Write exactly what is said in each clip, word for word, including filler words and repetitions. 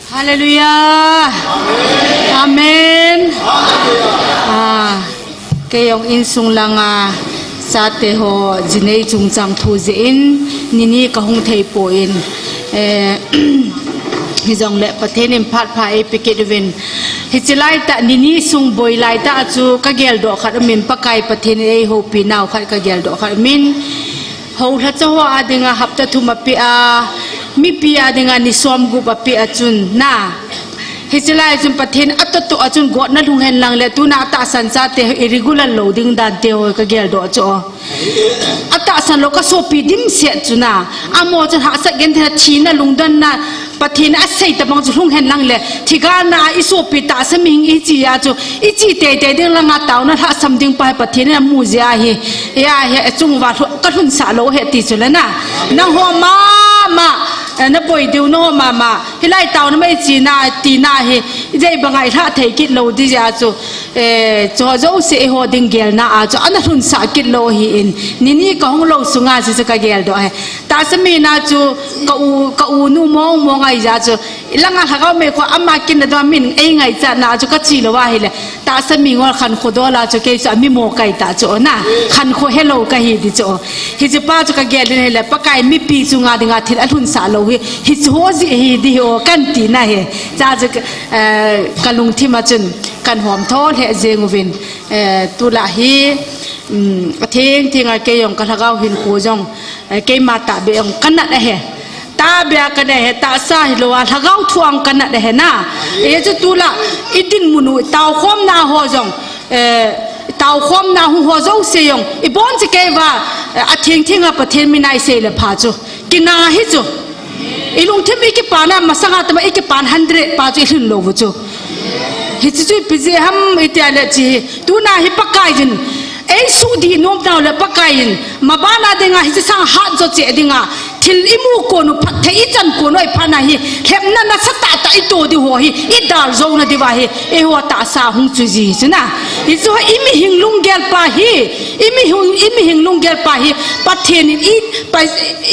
Hallelujah. Amen. Ah, kei jong insung langa chate ho jinei chungchang thu jeh in nini kahung thei pon, eh, hijongle Pathen in phat pha eipe kit uvin. Hiche laitah nini sung boi laitah chu kageldoh khat umin, Pakai Pathen in eihoupi nau khat kageldoh khat umin. Houlhacha ho a dinga hapta thum apeh a, mipi a dinga ni som gup apeh a chun na. Hiche lai chun Pathen atoh toh a chun gotna lhung hen lang le tuna atahsan chate irregular lou ding dan te ho kageldoh chu. Atahsan lou kasopi dimset chu na. Amaho chun hahsat genthei na, thina lungdonna Pathen asei tabang chu lhung hen lang le, thigalna a isopi tahsa mihing ichi a chu, ichi teitei ding langa taona lhahsam ding pa hi Pathen in amu jeh ahi. Hia hi achung uva lhu-, kalhunsah lou ahi ti chu le na. Nangho mama, eh, naboi diu nangho mama. Hilai taona mai chi na, ti na hi, ijeh banga ilhah thei kit lou ding jeh a chu. Eh, chuho jouse eiho ding gelna a chu, ana lhunsah kit lou ahin, nini kahung lou sunga chu, chu kageldoh ahi. Tahsa mi na chu, ka u, ka u nu mong mong ahi jeh a chu, ilanga lhagao mei kho ama kin na dong min eingaichat na chu kachi lou ahile. Tahsa mi ngol khankho dol a chu kei chu ami mo kahi ta chu na, khankho helou kahi ding chu. Hiche pa chu kagel in ahile, Pakai mipi chunga dinga thil alhunsah lou hi, hichu ho jeh hi ding hi o kanti na hi. Cha chu, eh, kalungthim a chun. Kan hom tho lheh jeng uvin, eh, tulai hi, um, atheng theng a kei jong kalhagao hinkho jong, eh, keima tahbeh jong kanat ahi. Tahbeh a kanat ahi, tahsa hilou a, lhagao thu a kanat ahi na. Eh, chu tulai, idinmun u, taokhomna ho jong, eh, taokhomna hung ho jouse jong, ibon che kei uva, eh, atheng theng a Pathen mina isei le pha chu. Kina hi chu. Ilungthim ikipana, masanga tama ikipan hundred pa chu ilhin lou u chu. Hiche chu ipi jeh ham itia le chi hi. Tuna hi Pakai in. Eisuhdih nom nau le Pakai in. Mabana dinga hiche sang hat jo che dinga. Thil imu kon u phatthei ichan kon u iphat na hi. Lhepna nasatah tah ito ding ho hi. Idal jou na diu va hi. Eiho tahsa hung chu ji chu na. Hichu imihing lunggel pa hi. Imihing, imihing lunggel pa hi. Pathen in i, pa,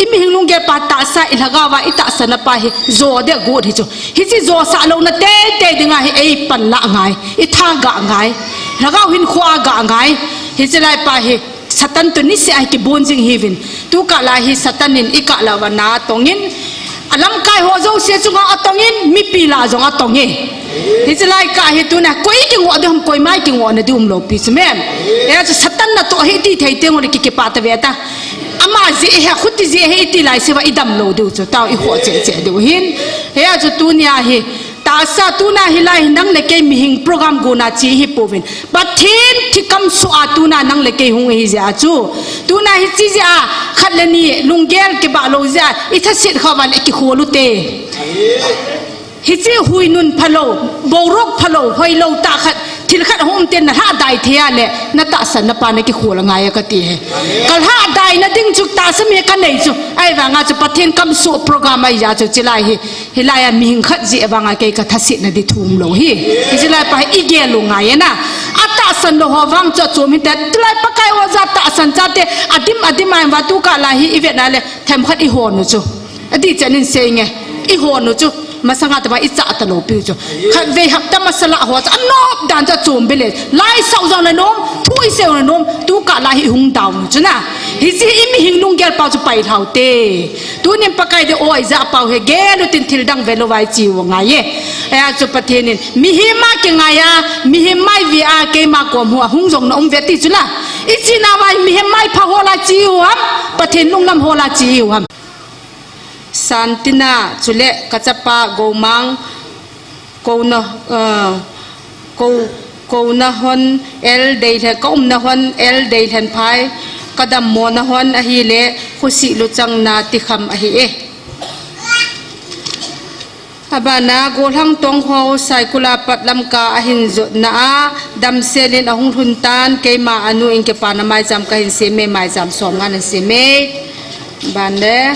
imihing lunggel pa tahsa ilhagao va itahsan na pa hi. Jo deh got hi chu. Hiche josah louna teitei dinga hi eipanlah ngai, itha gah ngai, lhagao hinkho a gah ngai. Hiche lai pa hi Satan toh niseh a hi kibon jing hiuvin. Tukah lai hi Satan in ikah lah uva na atong in, alamkai ho jouse chunga atong in, mipi lah jong atong e. Hiche lai kah hi tuna koi kingoh ding ham, koima kingoh na ding umlou pi chu mem. Hia chu Satan natoh hi iti thei teng u le ki, kipah ta ve ta. Ama jeh hi, khuti jeh hi iti lai seuva idam lou diu chu, tao ikhoh cheh cheh diu hin. Hia chu tunia hi, tahsa tuna hilai hi nang le kei mihing program gona chi hi pouvin. Pathen thikam soh a tuna nang le kei hung hi jeh a chu. Tuna hiche jeh a khat le ni lunggel kibah lou jeh a ithaset kha uva le kikhol u te. Hiche hui nun phalou, boruak phalou, hoilou tah khat, thil khat hung um ten nalhah dai thei a le, natahsan na pa nakikhol angai a kati hi. Kalhah dai na ding chu tahsa mi kanei chu, ahivanga chu Pathen kamsoh program ahi jeh a chu chilai hi, hilai a mihing khat jeh vanga kei kathasetna ding thu umlou hi. Hiche lai pa hi igel u ngai e na. Atahsan lou ho vang chu achom hinte, tulai Pakai oja tahsan chate, adim adim a in va tukah lai hi ivet na le, themkhat ihon u chu. Adih chan in sei nge, ihon u chu, masanga tama ichah talou piu chu. Khatvei hapta masa lah ho chu, anop dan chu achom bile. Lai sao jong le nom, thu isei u le nom, tukah lai hi hung down u chu na. Hiche hi imihing lunggel pa chu pailhau te. Tunin Pakai de oi ja pau hi gel u tin thil dang velou vai chi u ngai e. Hia chu Pathen in, mihem a kingai a, mihem mai ve a, keima kom hu a hung jong na um ve ti chu la. Ichi na vai mihem mai pha ho la chi u ham, Pathen lunglam ho la chi u ham. Santina chule kachapa Gomang, Kouna, eh, Kou-, Kouna hon el Deilhen, kaumna hon el Deilhen phai, kadammona hon ahile, khosih luchang na tikham ahi e. Abana, Golhang Tongho, Saikul a pat Lamka ahin jotna a, damsel in ahung lhun tan, keima anu in kipana maicham kahin sem e, maicham som ngan in sem e. Ban le.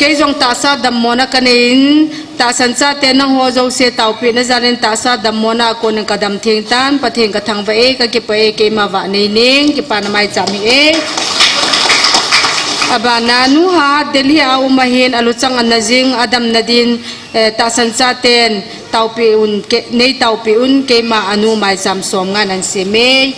Kei jong tahsa dammona kanei in, tahsan chate nangho jouse taopehna jal in tahsa dammona a kon in kadam theng tan, Pathen kathangvah e, kakipah e, keima vah nei ning, kipana maicham hih e. Abana nuha Delhi a um ahin aluchang ana jing adamna din, eh, tahsan chaten taopi un, ke-, nei taopi un keima anu maicham som ngan an sem e.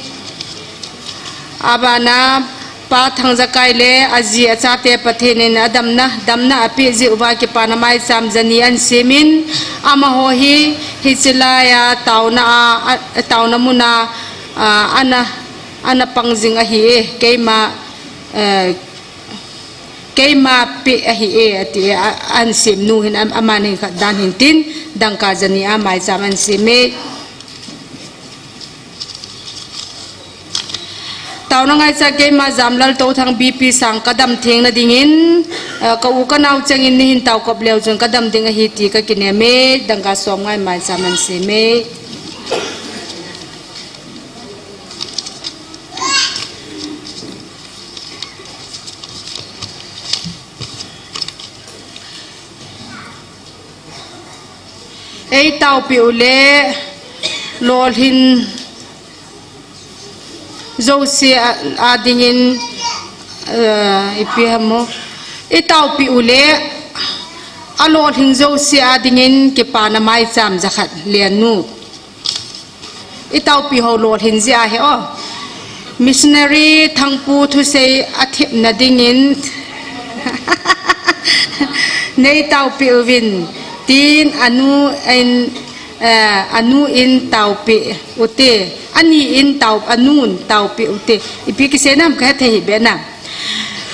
Abana Pa Thangjakai le aji achate Pathen in adamna, damna ape jeh uva kipana maicham jani an semin, amaho hi hiche laiya taona a, a, taona muna, a, ana, ana pang jing ahi e, keima, eh, keima pe ahi e, ati e, a, an sem nu hin, am-, amani khat dan hin tin, dangka jani a maicham an sem e. Taona ngaicha keima Jamlal Touthang B P sang kadam theng na dingin, eh, ka u ka nao chengin nei hin taokop leu chun kadam ding ahi ti kakinem e, dangka som ngai maicham an sem e. Ei taopi u le lolhin jouse a, a dingin, eh, ipi ham mo. I taopi u le alolhin jouse a dingin kipana maicham jakhat len nu. I taopi ho lolhin jeh ahi o. Missionary Thangpu thusei athepna dingin nei taopi uvin tin anu in, eh, anu in taopi ute. Ani in tao, anun taopi ute. Ipi kisei nam kahe thei hi be na.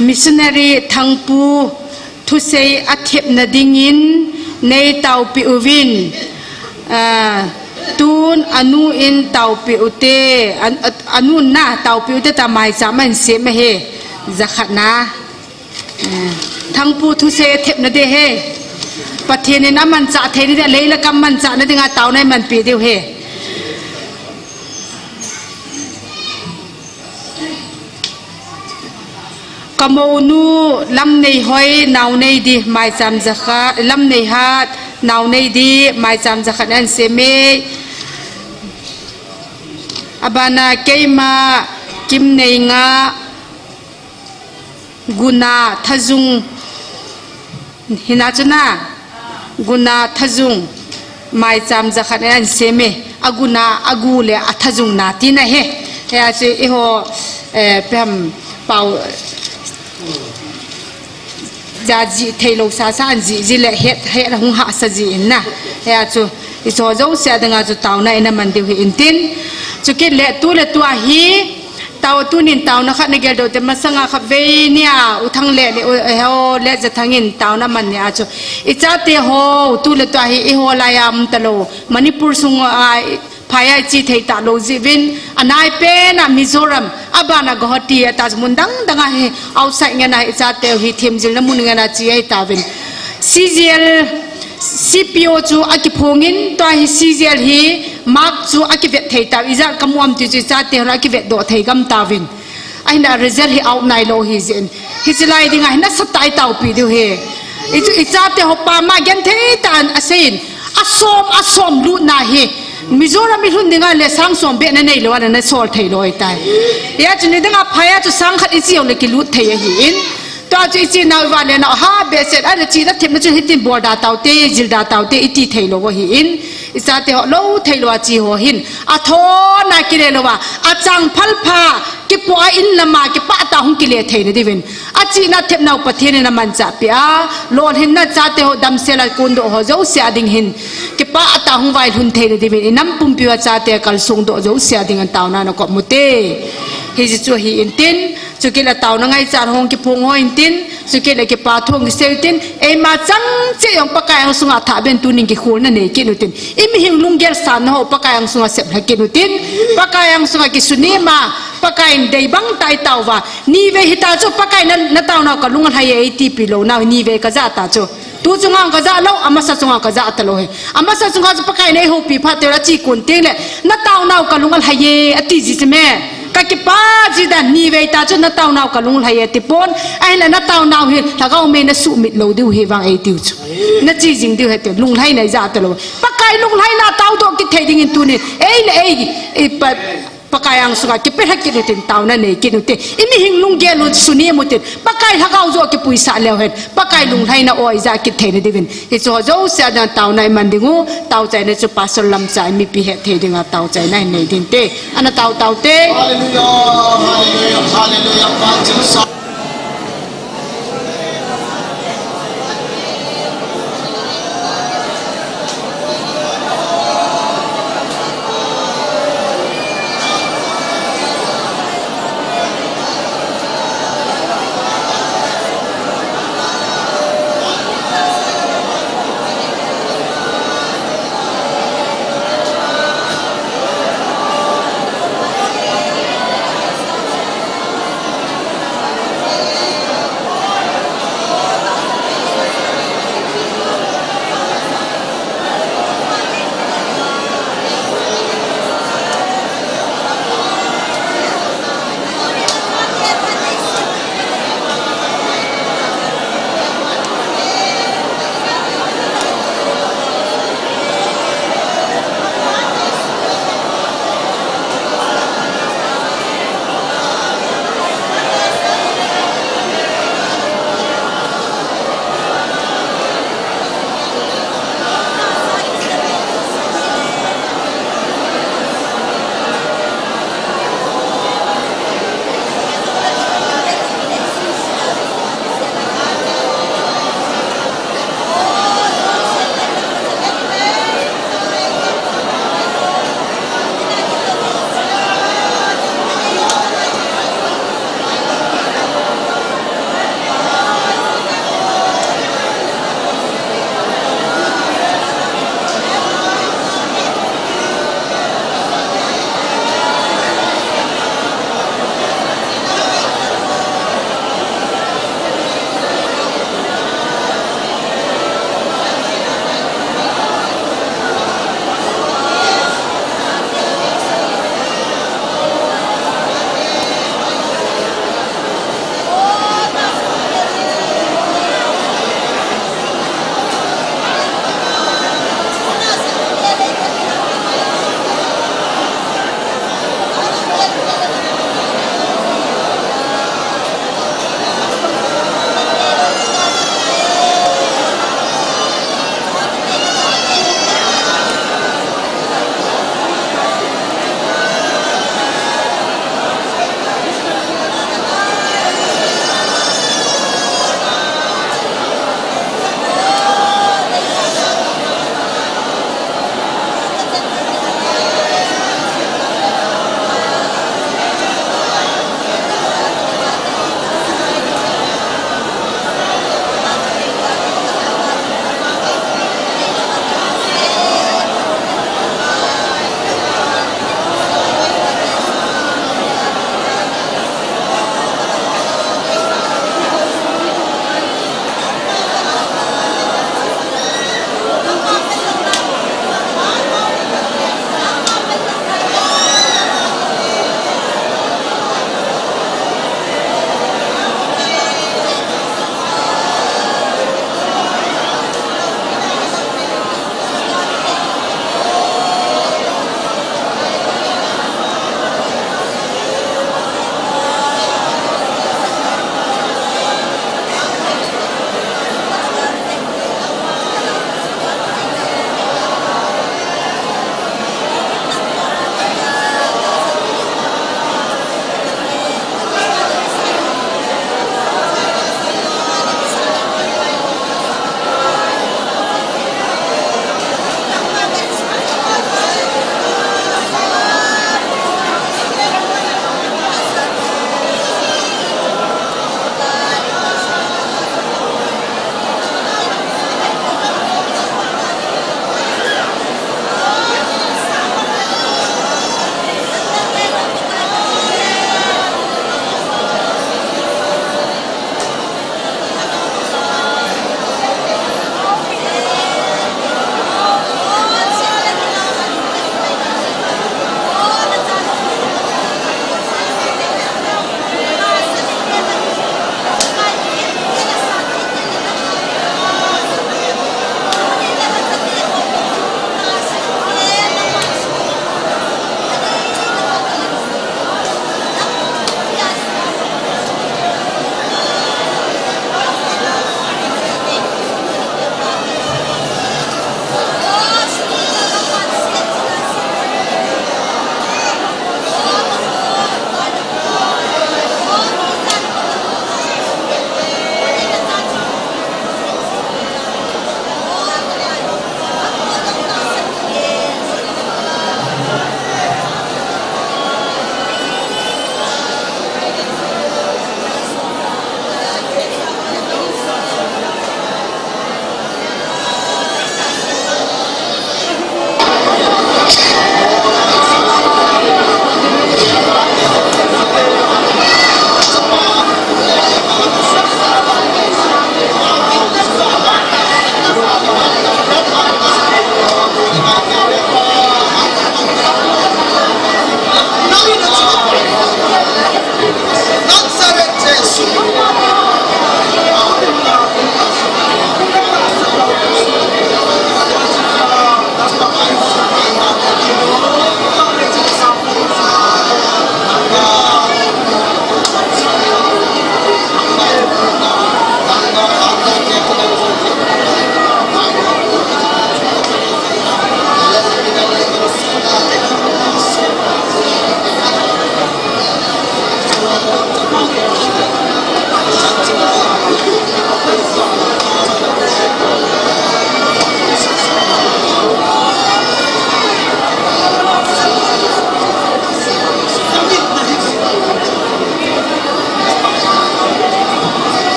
Missionary Thangpu thusei athepna dingin nei taopi uvin, ah, tun anu in taopi ute, an-, at-, anun na taopi ute ta maicham an sem ahi, jakhat na. Eh, Thangpu thusei athepna de he. Pathen in amanchah thei ni de, leila kam manchah na dinga taona imanpi diu he. Ka mounu Lamneihoi, Naoneidi, maicham jakhat, Lamneihat, Naoneidi, maicham jakhat an sem e. Abana keima Kimneinga, Guna Thajung, hina chu na, Guna Thajung, maicham jakhat an sem e. Aguna, agu le athajung na tina he. Hia chu eiho, eh, pem pao, ja ji theilou sasa an ji ji le het, het hung hahsa ji in na. Hia chu icho jouse a dinga chu taona ina man diu hi intin. Chukit le tu le tua hi, tao tunin taona khat na geldoh te masanga khatvei nia, U Thang le ni, u, eh, ho le Jathang in taona man nia chu. I chate ho, tu le tua hi eiho laiya um talou. Manipur sunga, phaiya ichi thei talou jeh uvin, anai pena Mizoram, abana Guwahati, ata mun dang danga hi, outside ngena hi, i chate hi themjilna mun ngena chi ahi tauvin. C G L, C P O chu akiphongin, tua hi C G L hi mark chu akivet thei tau, ijat kamu am ti chu i chate hon akivetdoh thei gam tauvin. Ahina result hi out nailou hi jeh in. Hiche lai dinga hi nasatah a i taopi diu hi. I chu i chate ho pa ma genthei tah in aseiyin. Asom, asom lutna hi. Mizoram i lhun dinga le sang som beh na neilou a na sol theilou ahitai. Hia chu ni dinga phaiya chu sang khat i chi jong le kilut thei ahin. Tua chu i chi nau i va le nau ha behseh a le chihna themna chu hitin bol da taute, jil da taute i ti theilou ahin. I chate ho lou theilou a chi ho hin. Athona kile louva. Achang phalpha. Kipo a in lama kipah tah a hung kile theina diuvin. Achihna thepnau Pathen in amanchah peh a, lolhinna chate ho damsel a kondoh ho jouse a ding hin. Kipah tah a hung vailhun theina diuvin. I nam pumpi uva chate kalsong doh jouse a ding in taona na kop ute. Hiche chu hi intin, chukit le taona ngaichat hung kiphong ho intin, chukit le kipa thu hung kisei u tin, eima chang cheh jong Pakai angsunga thah ben tunin kikholna nei kit utin. I mihem lunggel sanna ho Pakai angsunga seplha kit utin. Pakai angsunga kisunema, Pakai in dei bang tah a i taouva. Nivei hita chu Pakai na, na taonau kalung alhai e, i tipi lou nau, nivei kajah ta chu. Tu chunga kajah lou, amasa chunga kajah talou hi. Amasa chunga chu Pakai in eihoupi phat teu le achi kon teng le, na taonau kalung alhai e, ati ji chu me. Ka kipa ji dan nivei ta chu na taonau kalung alhai e, tipon, ahinla na taonau hi, lhagao mei na sumit lou diu hi vang eitiu chu. Na chi jing diu hite, lunglhaina ijat talou. Pakai lunglhaina taodoh kit thei dingin tunin, ei le ei, i pa, Pakai angsunga kipelha kit utin, taona nei kit utin. I mihing lunggel u sunem utin. Pakai lhagao joh kipuisah leu hen, Pakai lunglhaina o ija kit theina diuvin, hiche ho jouse adinga taona iman diu, taochaina chu Pastor Lamcha in mipi hetthei dinga taochaina hin nei ding te. Ana tao tao te. Hallelujah, hallelujah, hallelujah.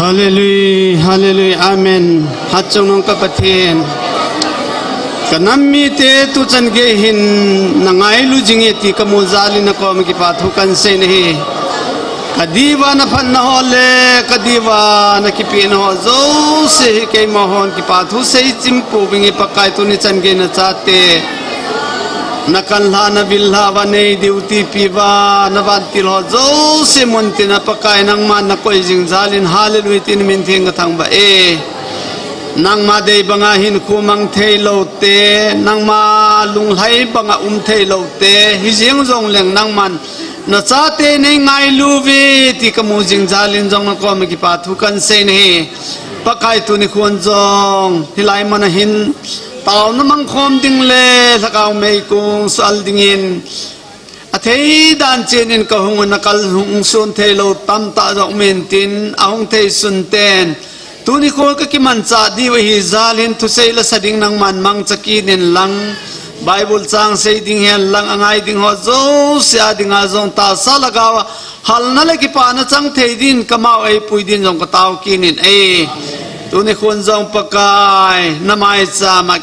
Hallelujah, hallelujah, amen. Hatchungnung ka Pathen, ka nam mite tuchan gei hin na ngailu jinge ti ka mu jal in na koma kipa thu kan sei nahi. Ka diuva na phatna ho le ka diuva na kipehna ho jouse hi keima hon kipa thu sei chim pouving e Pakai, tuni chan gei na chate na kalhah na villhah uva nei duty pi uva na vantil ho jouse mun tina Pakai nangman na koi jing jal in, hallelujah, tin min theng ka thangvah e. Nangma dei banga hinkho mang thei lou te, nangma lunglhai banga um thei lou te, hijeng jongleng nangman na chate nei ngailu uve ti ka mu jing jal in jong na koma kipa thu kan sei nahi. Pakai, tuni khun jong hilai mun a hin taona mang khom ding le lhagao meikong sual dingin athei dan chen in ka hung un, a kal hung sun thei lou tamtah jong um intin, ahung thei sun ten tuni khun ka kimanchah diu ahi jal in thusei la sa ding nangman mangcha kit in lang, Bible chang sei ding hen lang, a ngai ding ho jouse a dinga jong tahsa lhagao a halna le kipana chang thei din ka mau ei pui din jong ka tao kit in e. Tuni khun jong Pakai, na maicham a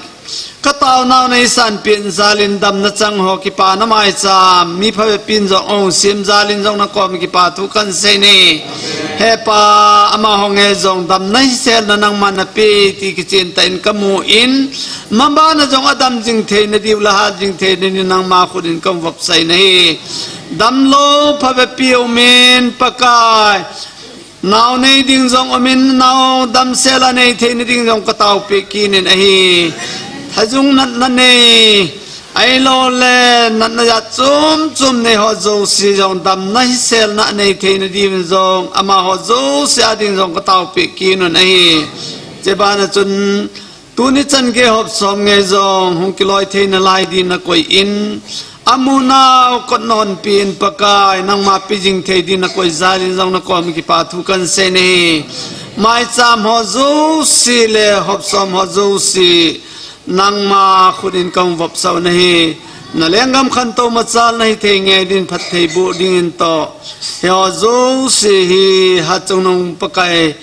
ka taonau nei sanpeh jal in damna chang ho kipana maicham mi phabep in jong ong sem jal in jong na koma kipa thu kan sei nahi. He Pa, amaho nge jong damna hiselna nangman na pe ti kichen tah in ka mu in, mabana jong a dam jing theina diu le hat jing theina diu nangma khut in ka vop sai nahi. Damlou phabep pi um in Pakai, nao nei ding jong um in, nao damsel a nei theina ding jong ka taopeh kit in ahi. Thajung natna nei, ahilou le natna jat chom chom nei ho jouse jong damna hiselna nei theina diu in jong amaho jouse a ding jong ka taopeh kit un ahi. Chubana chun tuni chan gei hop som ngei jong hung kiloi theina lai din na koi in, amunau kot na honpeh in Pakai, nangma pe jing thei din na koi jal in jong na koma kipa thu kan sei nahi. Maicham ho jouse le hop som ho jouse nangma khut in ka vop sau nahi. Na lenggam khantou machal na hithei ngei din phatthei boh dingin toh, hiho jouse hi Hatchungnung Pakai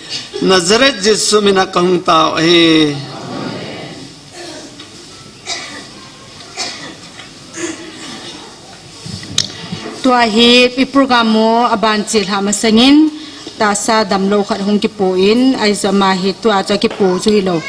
Nazareth Jesu min a ka hung tao ahi. Tua hi i program u aban chelhah masangin tahsa damlou khat hung kipo in, ahi chu ama hi tua chu akipo chu hilou.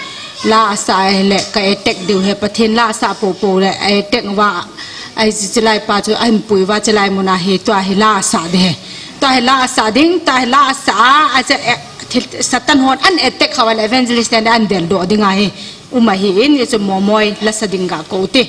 La asah ahile ka attack diu ahi, Pathen la asah popo le a attack uva, ahi chu chulai pa chu ahin pui uva chulai mun a hi tua hi la asah ding ahi. Tua hi la asah ding, tua hi la asah a, ache, eh, thil, Satan hon an attack kha uva le evangelist ten an deldoh ding ahi. Um ahin, hichu momoi la sa ding ga kou te.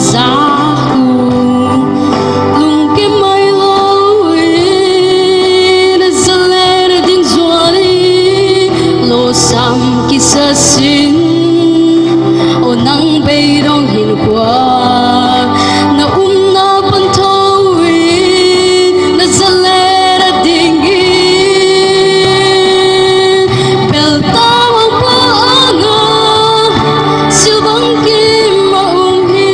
Zaku lungke mai lou in, Nazareth ding juani losam kisa sin. O nang beidong hinkho na umna pan thou in, Nazareth ding in, bel ta mangpa anga, silvang kim a um hi,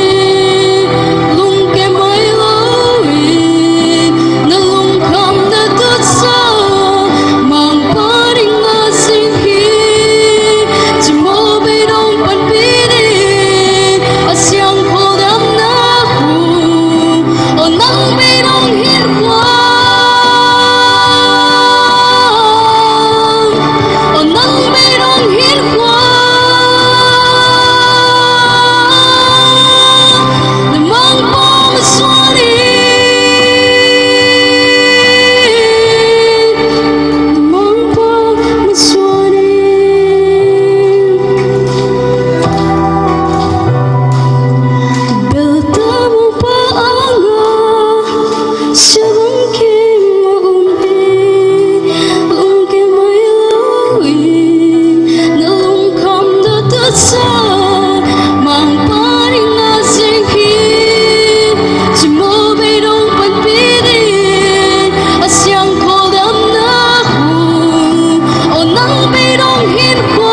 lungke mai lou in, na lungkham na tusa, mangpa ding na sing hi, chimo beidong panpi ding, a siang kho dam na hu, o nang beidong hinkho. O nang beidong hinkho, na mangpa masuani, na mangpa masuani. Bel ta mangpa anga, silvang kim a um hi, lungke mai lou in, na lungkham na tusa, mangpa ding na sing hi, chimo beidong panpi ding, a siang kho dam na hu, o nang beidong hinkho.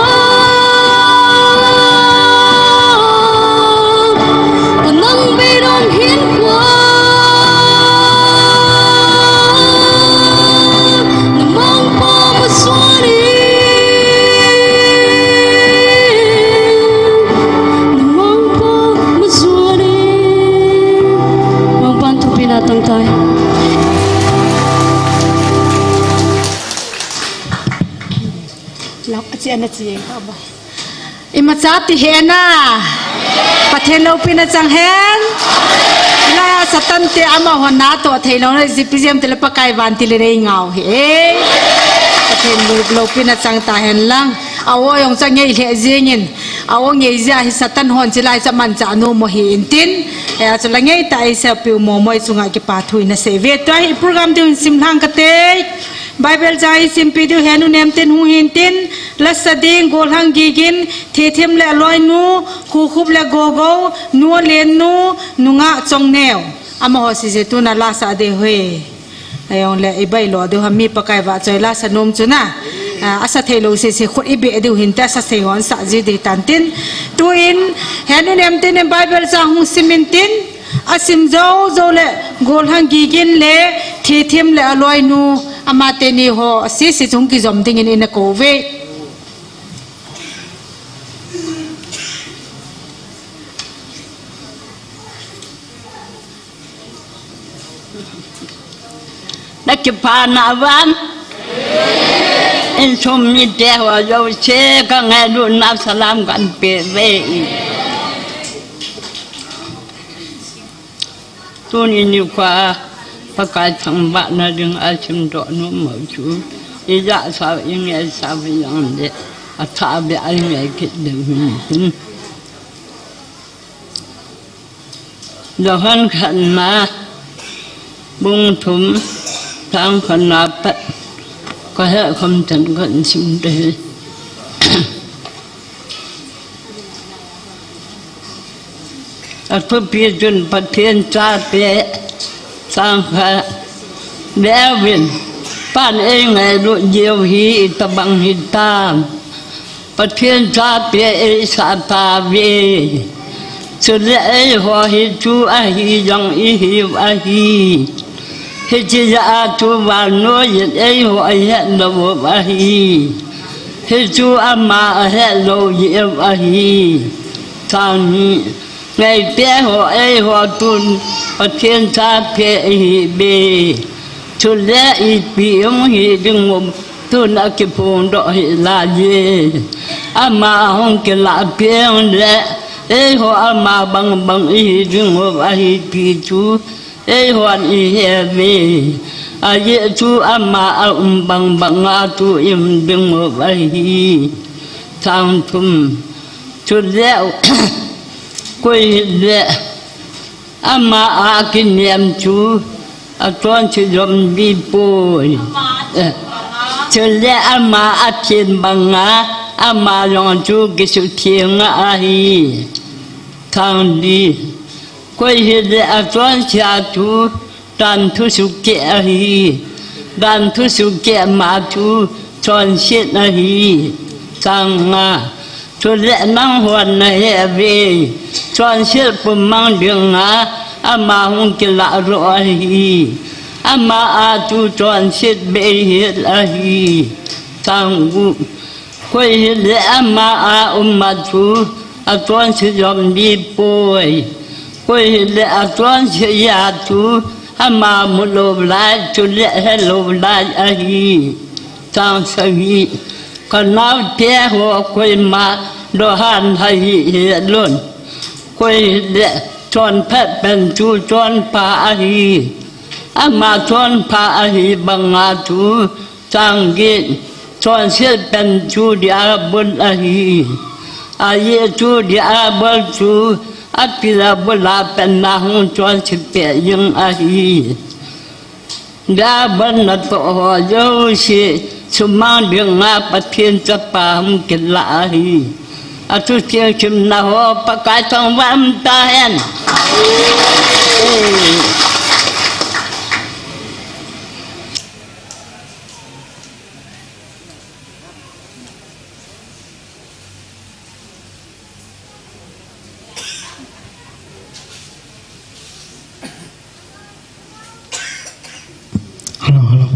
O nang beidong hinkho, na mangpa masuani, na mangpa masuani. Mangpan thupina tang tai. Lak a chi ana chi ka ba. Imacha ti hen a. Pathen loupina chang hen. La Satan te amahon natoh thei lou na, ipi jeh ham itile Pakai vantil in eingao hi e. Pathen lou, loupina chang ta hen lang. A-o jong chu angei lheh jeng in. A-o ngei jeh a hi Satan hon chilai chu amanchah nom u ahi intin. Hia chu la ngeitah a eiseipeh u Momoi chunga kipa thu ina sei uve. Tua hi program ding sim lhang kate. Bible chang isimpi diu henu nemtin hung hintin, lasa ding, Golhang Gigin, Thithem le aloinu, Khukhup le Gogo, Nu Lennu, Nungah Chongneo. Amaho sese tuna lasa ding ahi. Ahijongle ibai lo diu ham, mi Pakai vahchoi lasa nom chu na. A, asa thei lou sese khut ibeh diu hinte, asa thei hon sa ji ding tantin. Tuin, henu nemtin in Bible chang hung simin tin. Asim jou jou le, Golhang Gigin le, Thithem le aloinu, amateni ho, sese chu hung kijom dingin ina kou uve. Na kipana uvam. Insung mite ho jouse ka ngailutna salam kahin pe uve. Tuni nikho a Pakai thangvahna dinga simdoh nom u chu, ijat sao ingaisau jongle, athah beh a ingai kit diu ahin. Johan khatna, bung thum, chang khatna pat, kahet khom chan kahin sim ding ahi. Athupi chun Pathen chate, chang khat, veuvin, Pan eingailut jiu hi itobang hitam. Pathen chate eisah tauve. Chule eiho hichu ahi jong ihiu ahi. Hiche jeh a chu vannoi in eiho ahet lou u ahi. Hichu ama ahet lou jeh u ahi. Chang ni, ngaite ho, eiho tun Pathen chate ihiuve. Chule ipi hung hi ding u tun akiphongdoh hih laiye. Ama ahung kilah peng le, eiho ama bang bang ihi ding u ahi ti chu eihon ihe uve. Ajeh chu ama aum bang bang a chu ium ding u ahi. Chang thum. Chule, koi hile, Ama a kinem chu achonset jom dipoi. Eh, chule ama athin banga, ama jong chu kisutheng ahi. Chang li. Koi hile achonset a chu dan thusuhkeh ahi. Dan thusuhkeh ma chu chonset ahi. Chang nga. Chule nanghon nahe uve. Chonset pumang dinga ama hung kilah joh ahi. Ama a chu chonset beihel ahi. Chang gup. Koi hile ama a um a chu achonset jom dipoi. Koi hile achonset a chu ama mu lou lai, chule he lou lai ahi. Chang sagi. Kanaote ho koima dohan hahih hih lun. Koi hile chonphat pen chu chonpha ahi. Ama chonpha ahi banga chu Chang get, chonset pen chu diabol ahi. Ajeh chu diabol chu api diabol a pen na hung chonset peh jing ahi. Diabol natoh ho jouse sumang dinga Pathen chapa hung kilah ahi. Athu cheng chimna ho Pakai thangvah in umtahen. Hello, hello.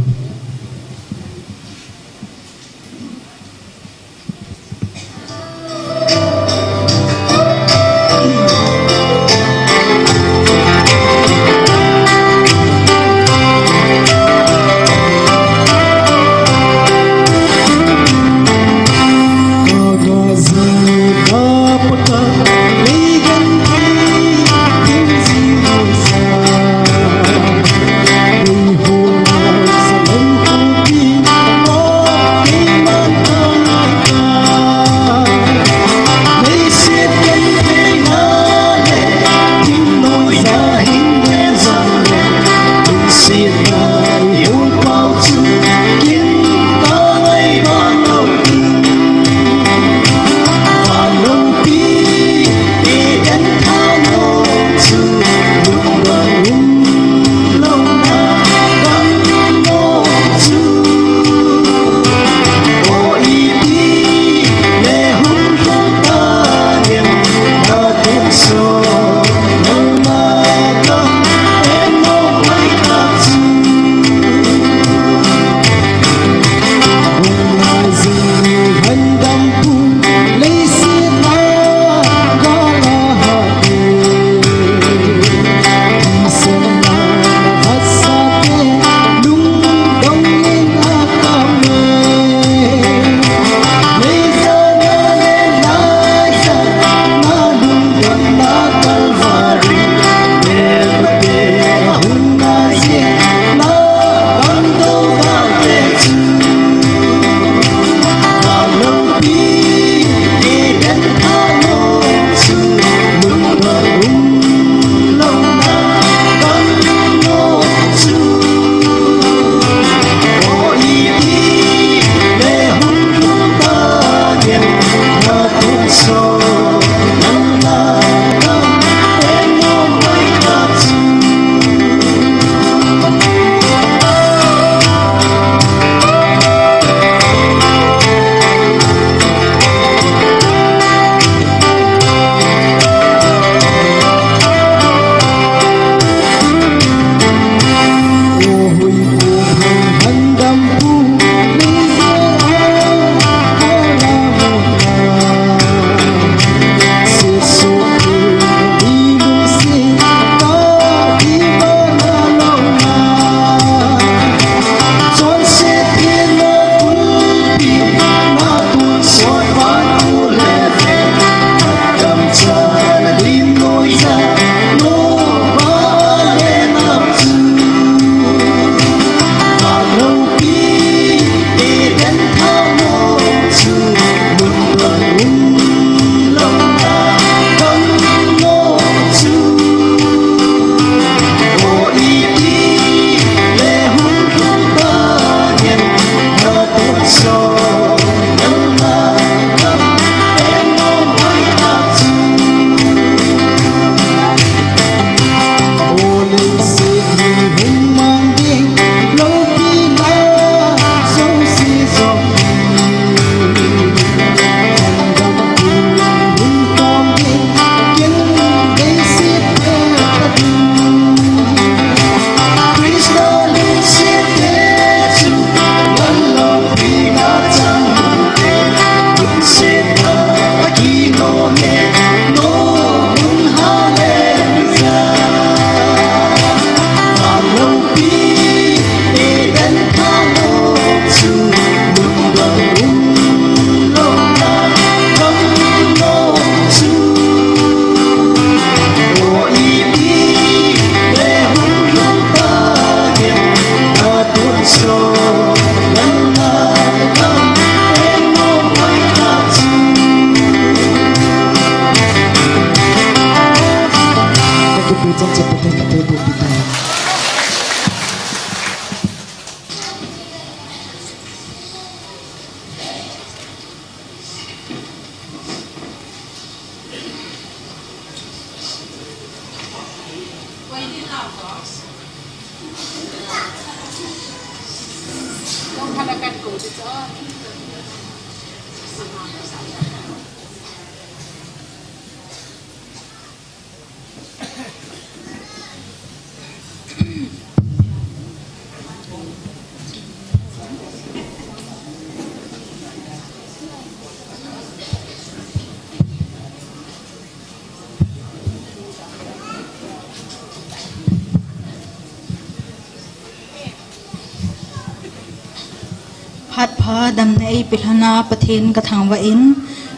Phat pha damna eipeh lhona Pathen kathangvah in,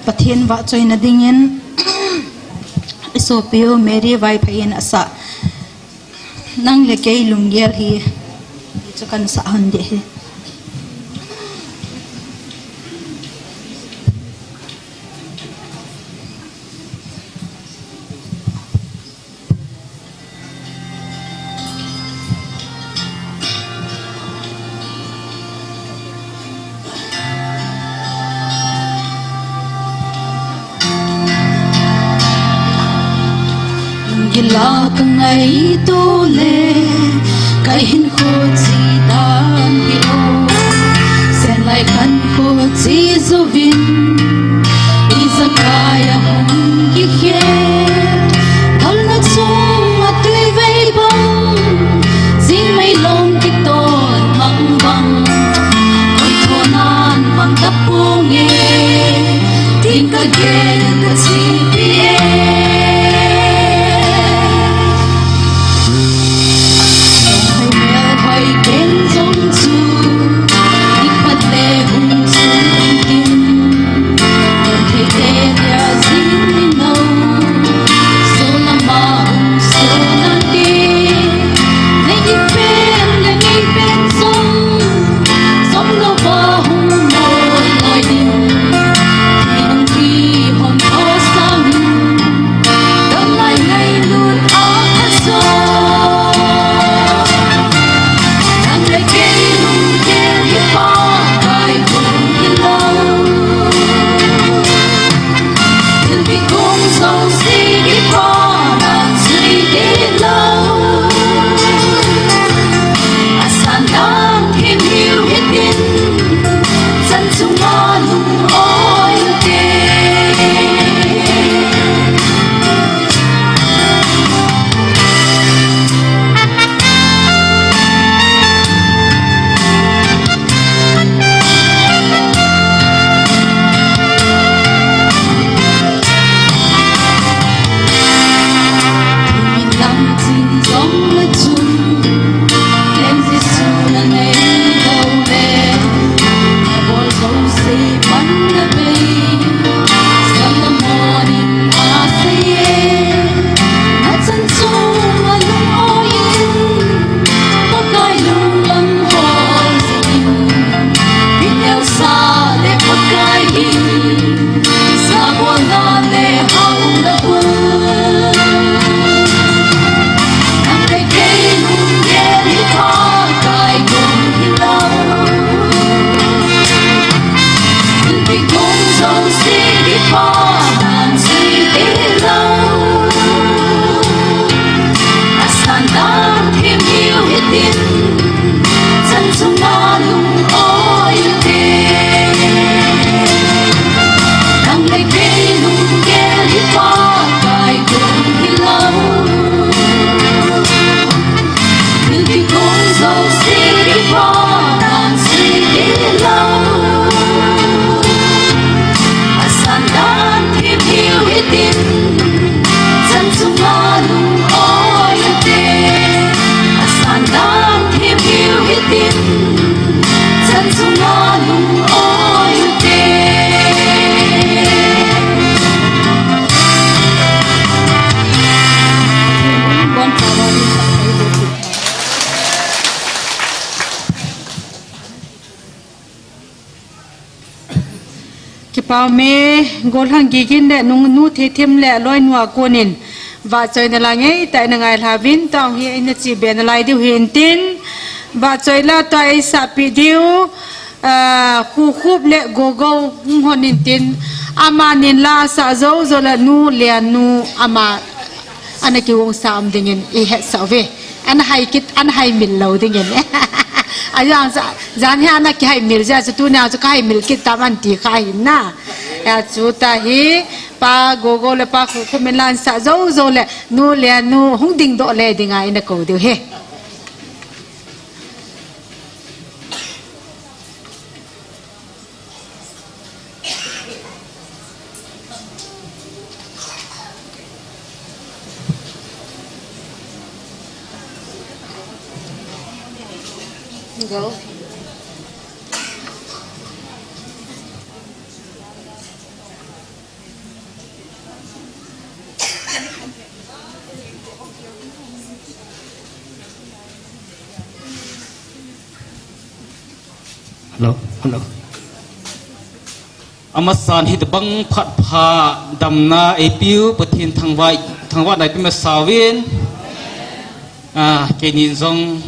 Pathen vahchoina dingin i sopiu Mary Vaiphei in asah Nang le Kei Lunggel hi, hichu kahin sah hon ding ahi. Gila kangaito le, kahinkho chi dan hilou. Senlai khankho chi jouvin, ijakai a hung kikhel. Thalna chunga tuivei bang, jingmei lom kitol mang bang. Koi thonan mang taponge, tin kagel in kachepi e. Hoi mel hoi keng jong chu, i phat le hung chu in tin. Ken thei te dia jing ni nau, so lama hung so nante. Nei pen le nei pen jong, jom louva hung loi loi ding. Thi nung thi hon tho sang, dam lai ngailut a kha jo. Nang le kei lunggel hi pakai kum hilou. Thil kikum jouse kipa nan jui tilou. Asan dan himhiu hitin, chan chunga lung-oi ute. Asan dan himhiu hitin, chan chunga lung-oi ute. Nang le kei lunggel hi pakai kum hilou. Thil kikum jouse kipa nan jui tilou. Asan dan himhiu hitin, chan chunga lung-oi ute. Asan dan himhiu hitin, chan chunga lung-oi ute. Kipah ume, Golhang Gigin le nung, Nu Theithem le aloinu a konin Vahchoina la ngeitah in na ngai lha uvin, tua hi eina chih be nalai diu hintin. Vahchoi la tua eisah peh diu, ah, Khukhup le Gogo hung hon intin. Amanin la asah jou jou le Nu Liannu ama ana kigong sa um dingin i hetsah uve. Ana hai kit, ana hai mil lou dingin. Ajang sa, jan hi ana kihai mil jeh a chu tunia chu kahai mil kit tam anti kha ahin na. Hijeh a chu tua hi, Pa Gogo le Pa Khukhup min la asah jou jou le Nu Liannu hung dingdoh le dinga ina kou diu ahi. Go. Hello, hello. Amasan hitobang phat pha damna eipeu Pathen thangvah, thangvahna eipeu masa uvin. Ah, keinin jong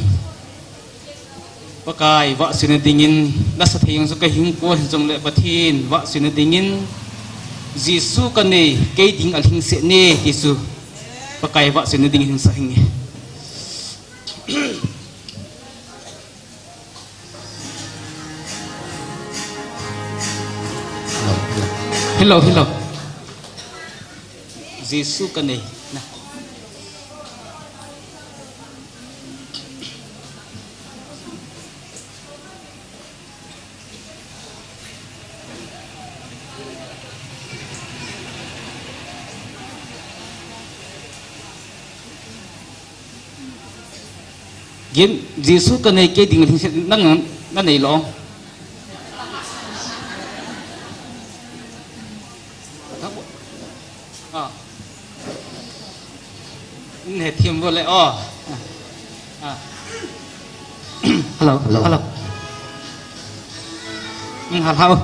Pakai vahchoina dingin, nasa thei jong chu kahin kou hijongle Pathen vahchoina dingin, Jesu kanei, kei ding alhingset ne, ti chu Pakai vahchoina dingin hinsah hinge. Hello, hello. Jesu kanei. Na. Gin, Jesu kanei, kei ding lhingset, nang, nang, nanei lou. Ah. Nei thim bol le, oh. Ah. Hello, hello. Hello. Hmm, hello.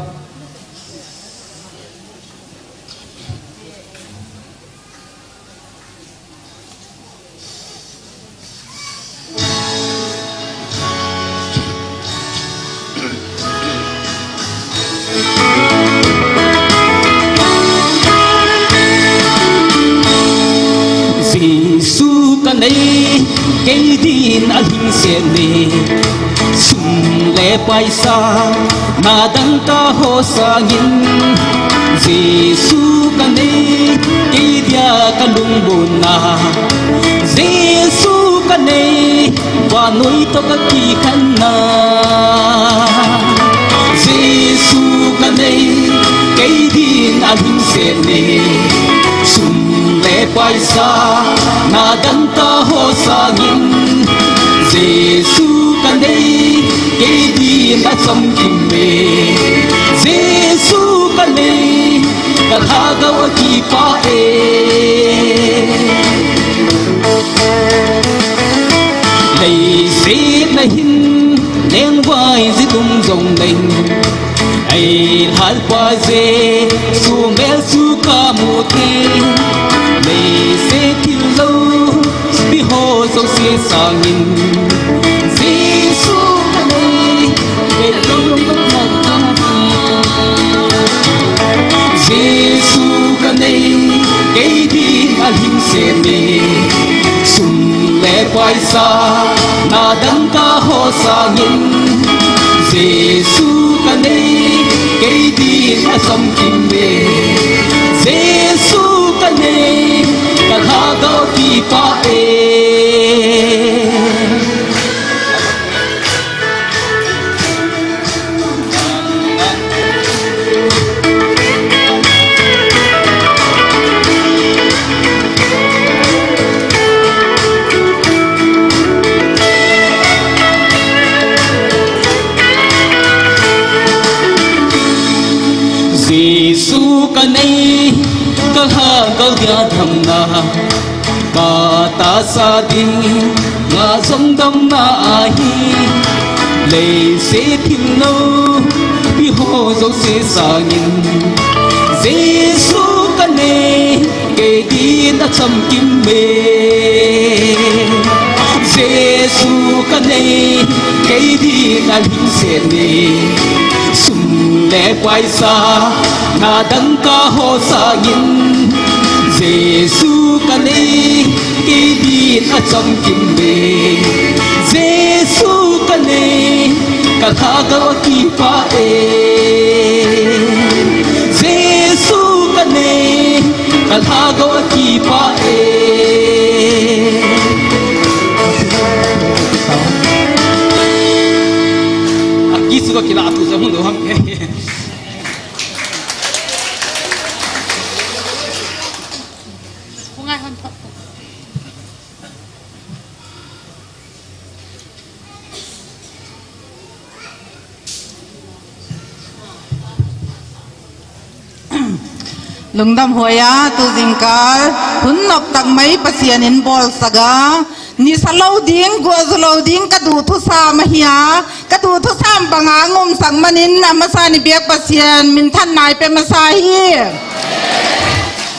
Jesu kanei, kei din alhingset ne. Sum le paisa, na dangka ho sangin. Jesu kanei, kei dia kalungmonna. Jesu kanei, vannoi toh kakikhenna. Jesu kanei, kei din alhingset ne. Sum le paisa, na dangka ho sangin. Jesu kanei, kei din achamkim e. Jesu kanei, kalhagao akipah e. Leiset na hin lengvai jilum jongleng, eilhatpa Jesu mel chu kamu thei. Leiset thil loupi ho jouse sangin, Jesu kanei, Jesu kanei, kei din alhingset ne. Sum le paisa, na dangka ho sangin. Jesu kanei, kei din achamkim e. Jesu kanei, kalhagao akipah e. Jesu kanei, kalhagao dia damna. Katahsa dinga jong damna ahi. Leiset thil loupi ho jouse sangin. Jesu kanei, Kei din a chamkim e, Jesu ka nei, kei din a lhingset e. Sum le paisa, na dangka ho sangin, Jesu ka nei, kei din a chamkim e. Jesu ka nei, ka lhagao a kipah e. Jesu ka nei, ka lhagao a kipah e. A kisu ka kila tu sa hung lo ham. Hung ai hon thok. Lungdam hoi a, tu jingkal, hun nop tak mai Pathian in bolsak a, nisa lo ding, gualzu lo ding, ka duthusam ahi a, ka duthusam banga ngumsak manin, amasa ni bek Pathian, minthan nai pe masa hi.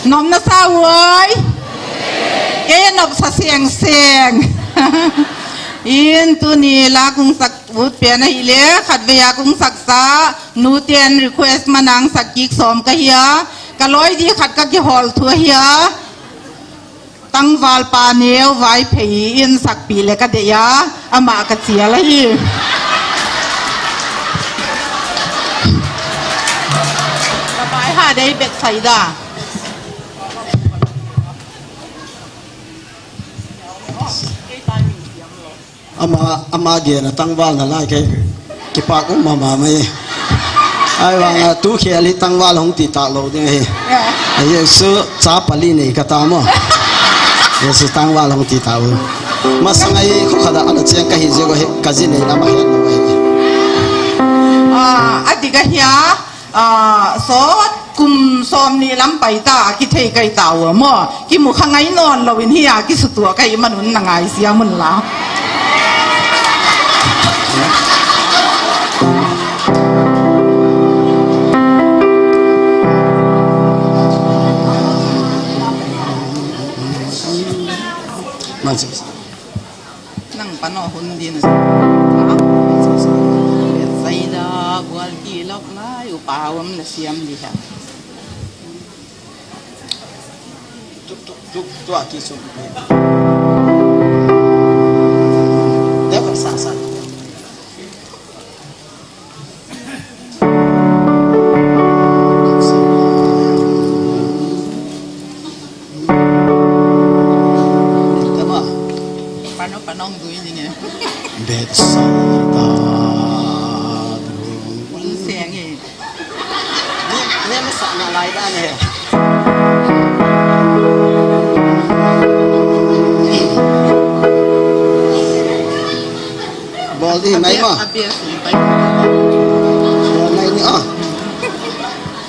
Nopna sa uai. Kei nopsa seng seng. In tuni la kung sak ut pen ahile, khatvei a kung saksa, nu ten request manang sak kik som ka hi a, ka loi di khat ka kihol thu ahi a, tangval pa neo Vaiphei in sakpi le ka dei a, ama ka chial ahi. Ka bai ha dei bet sai da. Ama, ama gena tangval nalai kei kipak um mama mai. Ahivanga tu khel hi tangval hung ti talou ding ahi. Ahi su cha pali nei ka ta mo. Ahi su tangval hung ti tau. Masang ahi khu khada ana cheng ka hi je ko hi ka ji nei lama het lou ahi. Ah, ati ka hia. Ah, sot kum som ni lam pai ta, kithei kai ta u mo. Kimu kha ngai non lou in hi a, kisutua kai manun na ngai sia mun la. Nang pano hun din. Saida bual ki lok lai upa wam na siam di ha. Tuk, tuk, tuk, tuk, aki sum. Dapat sa, sa. Tama. Pano, panong dui ni nge. Bethsaida. Un seng e. Ni, ni masa na lai da ne. Bol di, nai ma. Abia, abia, abia. Bol nai ni, ah.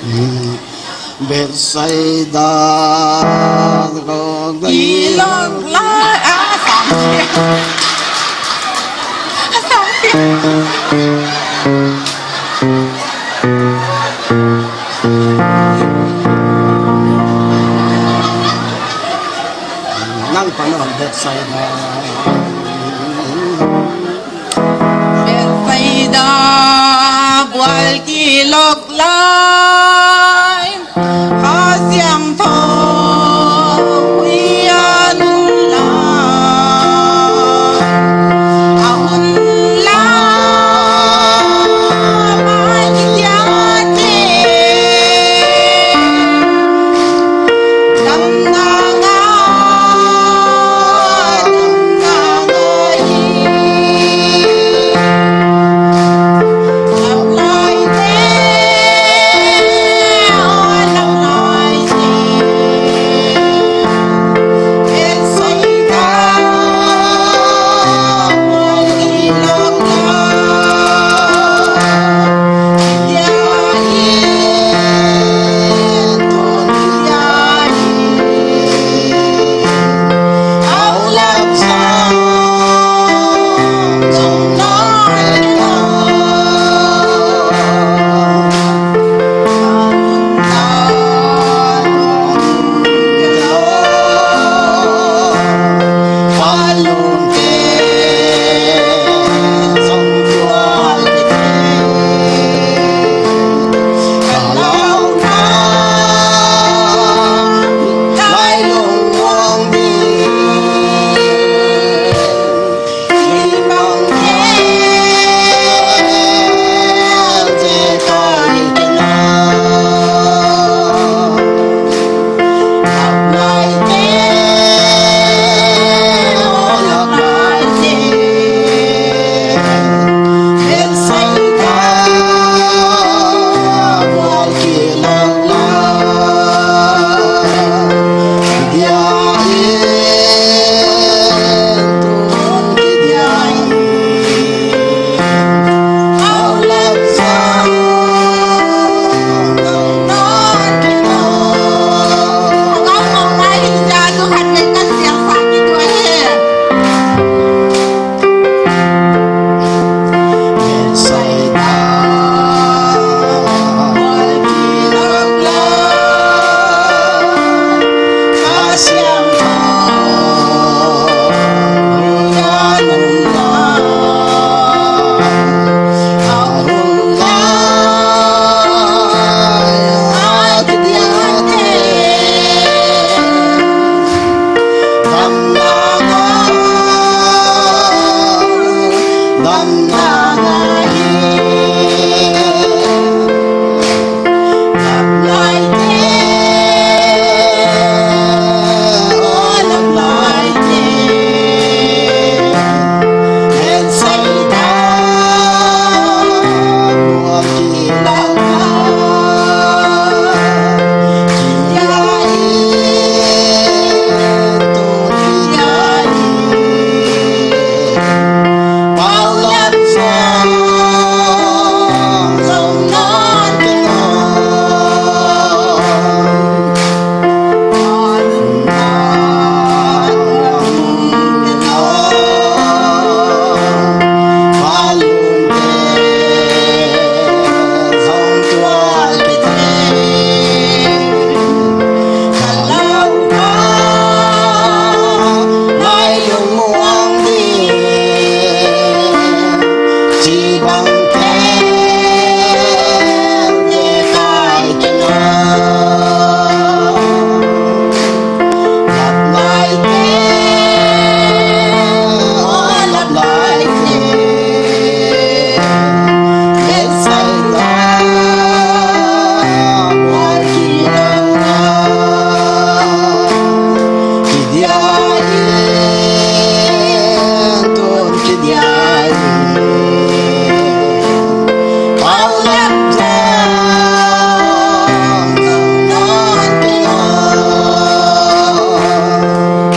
Hmm. Bethsaida. Ilok lai, ah, sang. Sang. Nang pano Bethsaida. Bethsaida bual ki lok lai. Kha Siangthou ui a nung lai, a hun lai, a tia te. Damna ngai, damna ngai. Lam lai te.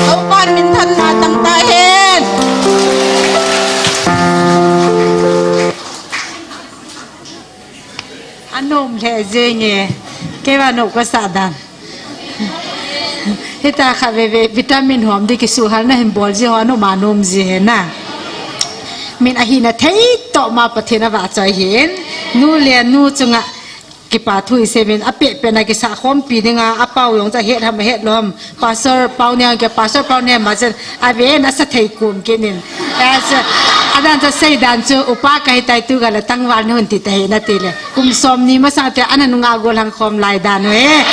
Topan minthanna tang tahen. Anom lheh jenge. Keiva nop kasah dan. Hita kha veve vitamin hom di kisuhal na hin bol ji ho anom anom ji he na. Min ahina thei toh ma Pathen avahchoi hin. Nu le nu chunga kipa thu isei vin apeh peh na kisah khompi dinga apau jong cha het ham het lom. Pastor Pau Niang ke, Pastor Pau Niang ma chen ave na sa thei kum kinin. As, adan cha sei dan chu upa kahi tai tu gala tangval nun ti tai na ti le. Kum som ni masang te ana nunga gol hang khom lai dan ho e.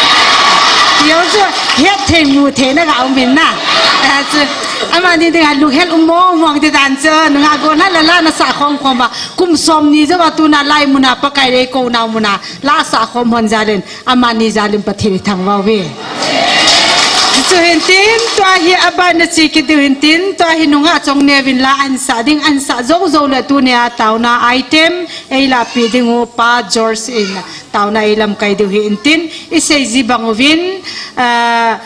Yo chu het thei mu thei na ga um hin na. As, amani dinga lunghel um mong mong ti dan chu nunga gol na la la na sa khom khom ba. Kum som ni jeh a tuna lai muna Pakai le kou nau muna la sa khom hon jal in. Amani jal in Pathen ithangvah uve. Chuhin tin, tua hi aban na chi kit diu hin tin, tua hi nungah chongneo vin la ahin sah ding, ahin sah jou jou le tunia taona item, eilahpeh ding u Pa George in taona eilamkai diu hin tin, isei ji bang uvin, ah,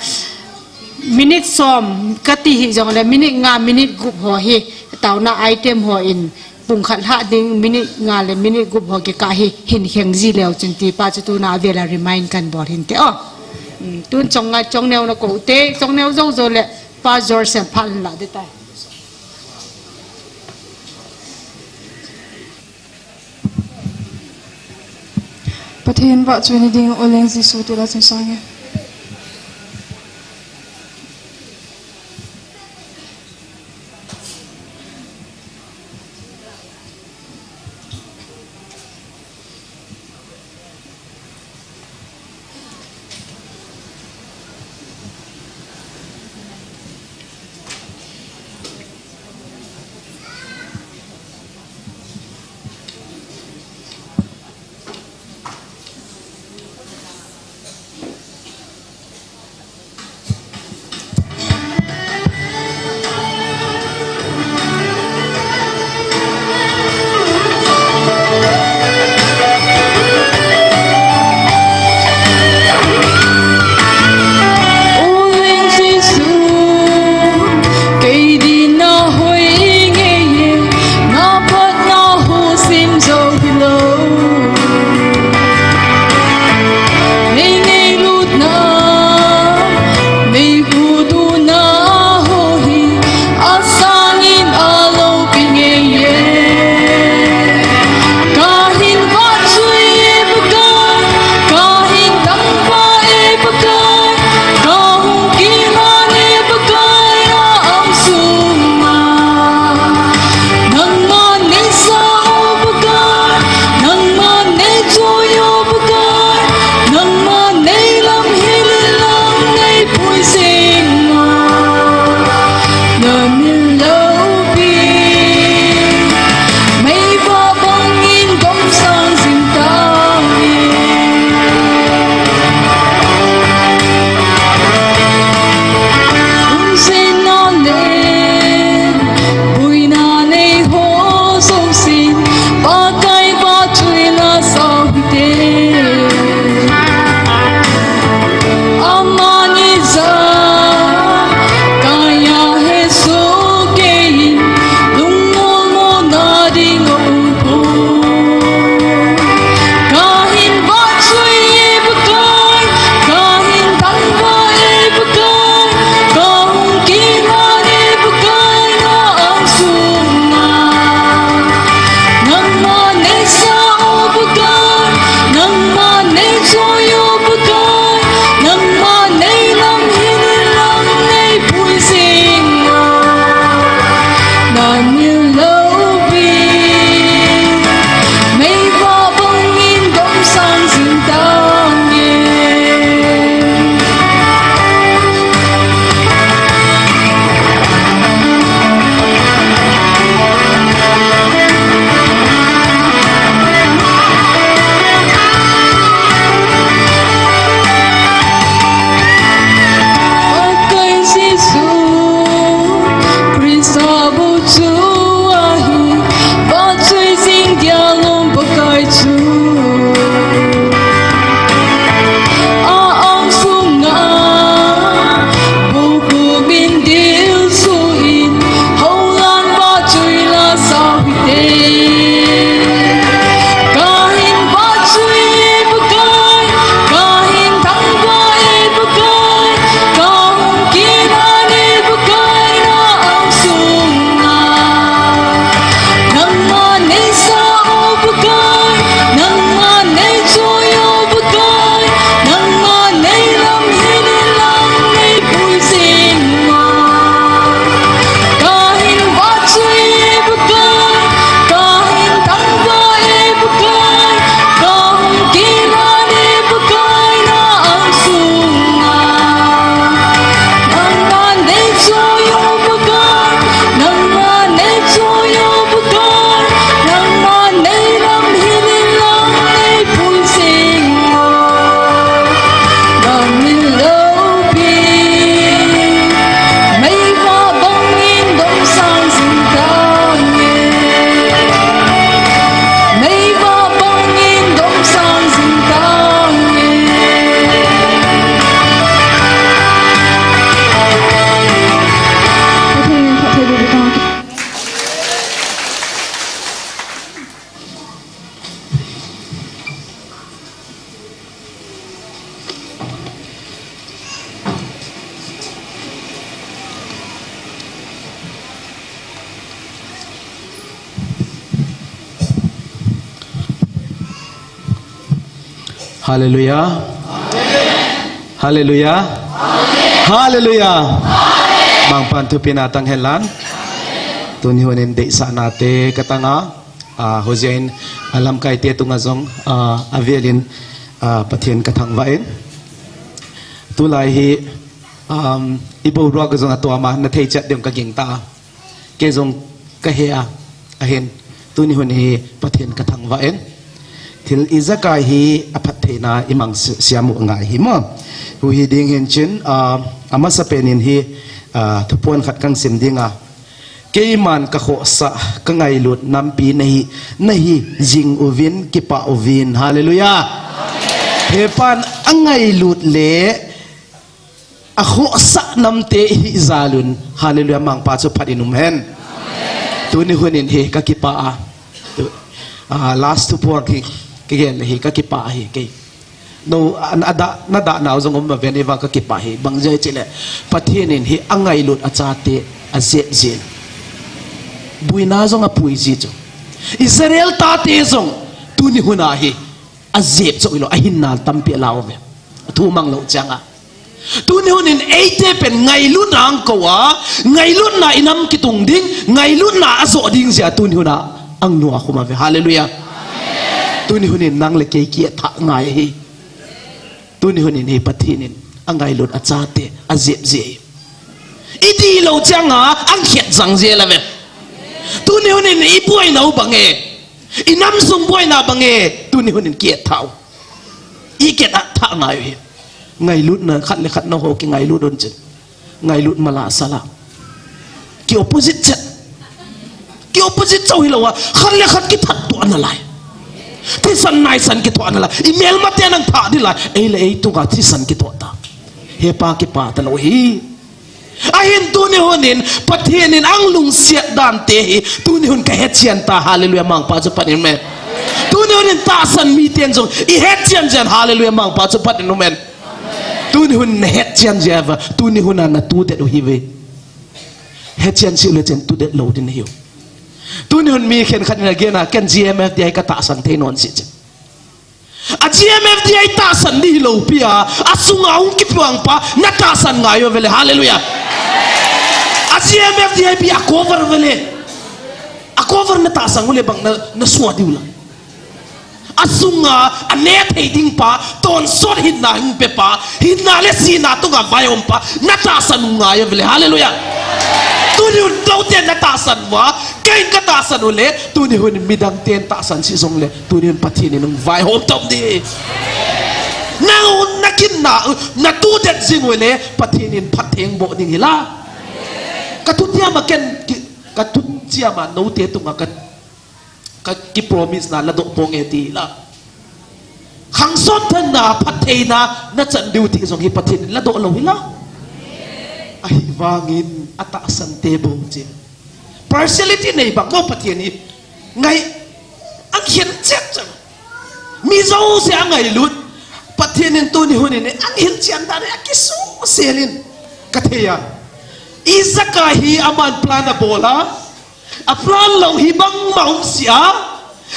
minute som kati hih jongle, minute nga, minute gup ho hi, taona item ho in, pung khat lhah ding minute nga le minute gup ho kikah hi hin kheng ji leu chun ti pa chu tuna avela remind kan bol hin te o. Hmm, tun chong ngai chongneo na kou te, chongneo jou jou le Pa George in phat la de tai. Pathen vahchoi na ding u Leng Jesu ti la chun sang e. Hallelujah. Hallelujah. Hallelujah. Mangpan thupina tang henlang. Tuni hunin deisahna te katanga. Ah, hojin alamkai te tunga jong, ah, avelin, ah, Pathen kathangvah in. Tulai hi, um, iboruak jong atuama nathei chat ding kagingta. Kei jong kahe a, ahin. Tuni hun hi Pathen kathangvah in. Thil ijakai hi aphattheina imang si-, siam u ngai hi mo. Huhhing ding hin chin, ah, amasapen in hi, ah, thuphon khat kangsim dinga. Keiman kakhohsah, kangailut nampi nahi, nahi jing uvin, kipah uvin. Hallelujah. Hepan angailut le, akhohsah namte hi jalun. Hallelujah, Mangpa chu phat in umhen. Tuni hunin hi kakipah a. Tu, ah, last thuphon hi, kagel hi kakipah hi kei. No, a, a da, na da nau jong um ma ven iva kakipah hi. Bang jeh chile, Pathen in hi angailut achate ajep jin. Buina jong apui ji chu. Israel tate jong tuni huna hi ajep chu ilo, ahinna tampi alau ve. Thu mang lo changa. Tuni hunin eite pen ngailutna angkou a, ngailutna inam kitung ding, ngailutna ajo ding jia tuni huna angnu a khum ave. Hallelujah. Tuni hunin nang le kei kietha ngai hi. Tuni hunin hi Pathen in angailut achate ajep ji. Idih lo changa angkhet jang ji lave. Tuni hunin ibuaina u bang e. Inam sung buaina bang e. Tuni hunin kietha u. Ikietha ngai u hi. Ngailutna khat le khat naho kingailut un chin. Ngailut mala sala. Ki opposite chet. Ki opposite chau hilou a. Khat le khat kithat to analai. Thisan naisan kitho analai. Imelmate nang tha di lai. Ei le ei tunga thisan kitho ta. Hepa kipah talou hi. Ahin tuni hunin, Pathen in ang lungsiat dante hi, tuni hun kahetchian ta, hallelujah, Mangpa chu phat in umhen. Tuni hunin tahsan miten jong, ihetchian chian, hallelujah, Mangpa chu phat in umhen. Tuni hun nahetchian jia va, tuni huna natudet u hive. Hetchian cheh le chen tudet lou ding nahiu. Tuni hun mi khenkhat in agena, ken G M F D I katahsan thei non si chen. A G M F D I tahsan ding hilou pia, asunga hung kipuang pa, natahsan ngai u vele, hallelujah. A G M F D I pi a cover vele. A cover natahsan ule bang na, nasua diu la. Asunga, ane thei ding pa, tonsot hinna hung pe pa, hinna le sihna tunga vaihom pa, natahsan ngai u vele, hallelujah. Tuni hun tou ten natahsan uva, kei katahsan ule, tuni hun midang ten tahsan si jong le, tuni hun Pathen in hung vaihom ta um ding. Nang un nakinna, natudet jing ule, Pathen in phatthei boh ding hila. Kathu chiama ken, ki, kathu chiama note tunga ka, ka ki promise na ladoh ponge ti la. Khangson thanna, phattheina, nachan diu ti jong hi Pathen in ladoh lou hila. Ahivangin atahsan te bou chin. Partiality nei bang mo Pathen hi. Ngai, angkhen chet chan. Mi jouse angailut. Pathen in tuni hunin, angailut chian dan a kisusel in. Kathei a. Ijakai hi aman plan abol a. Aplan lou hi bangma um sia.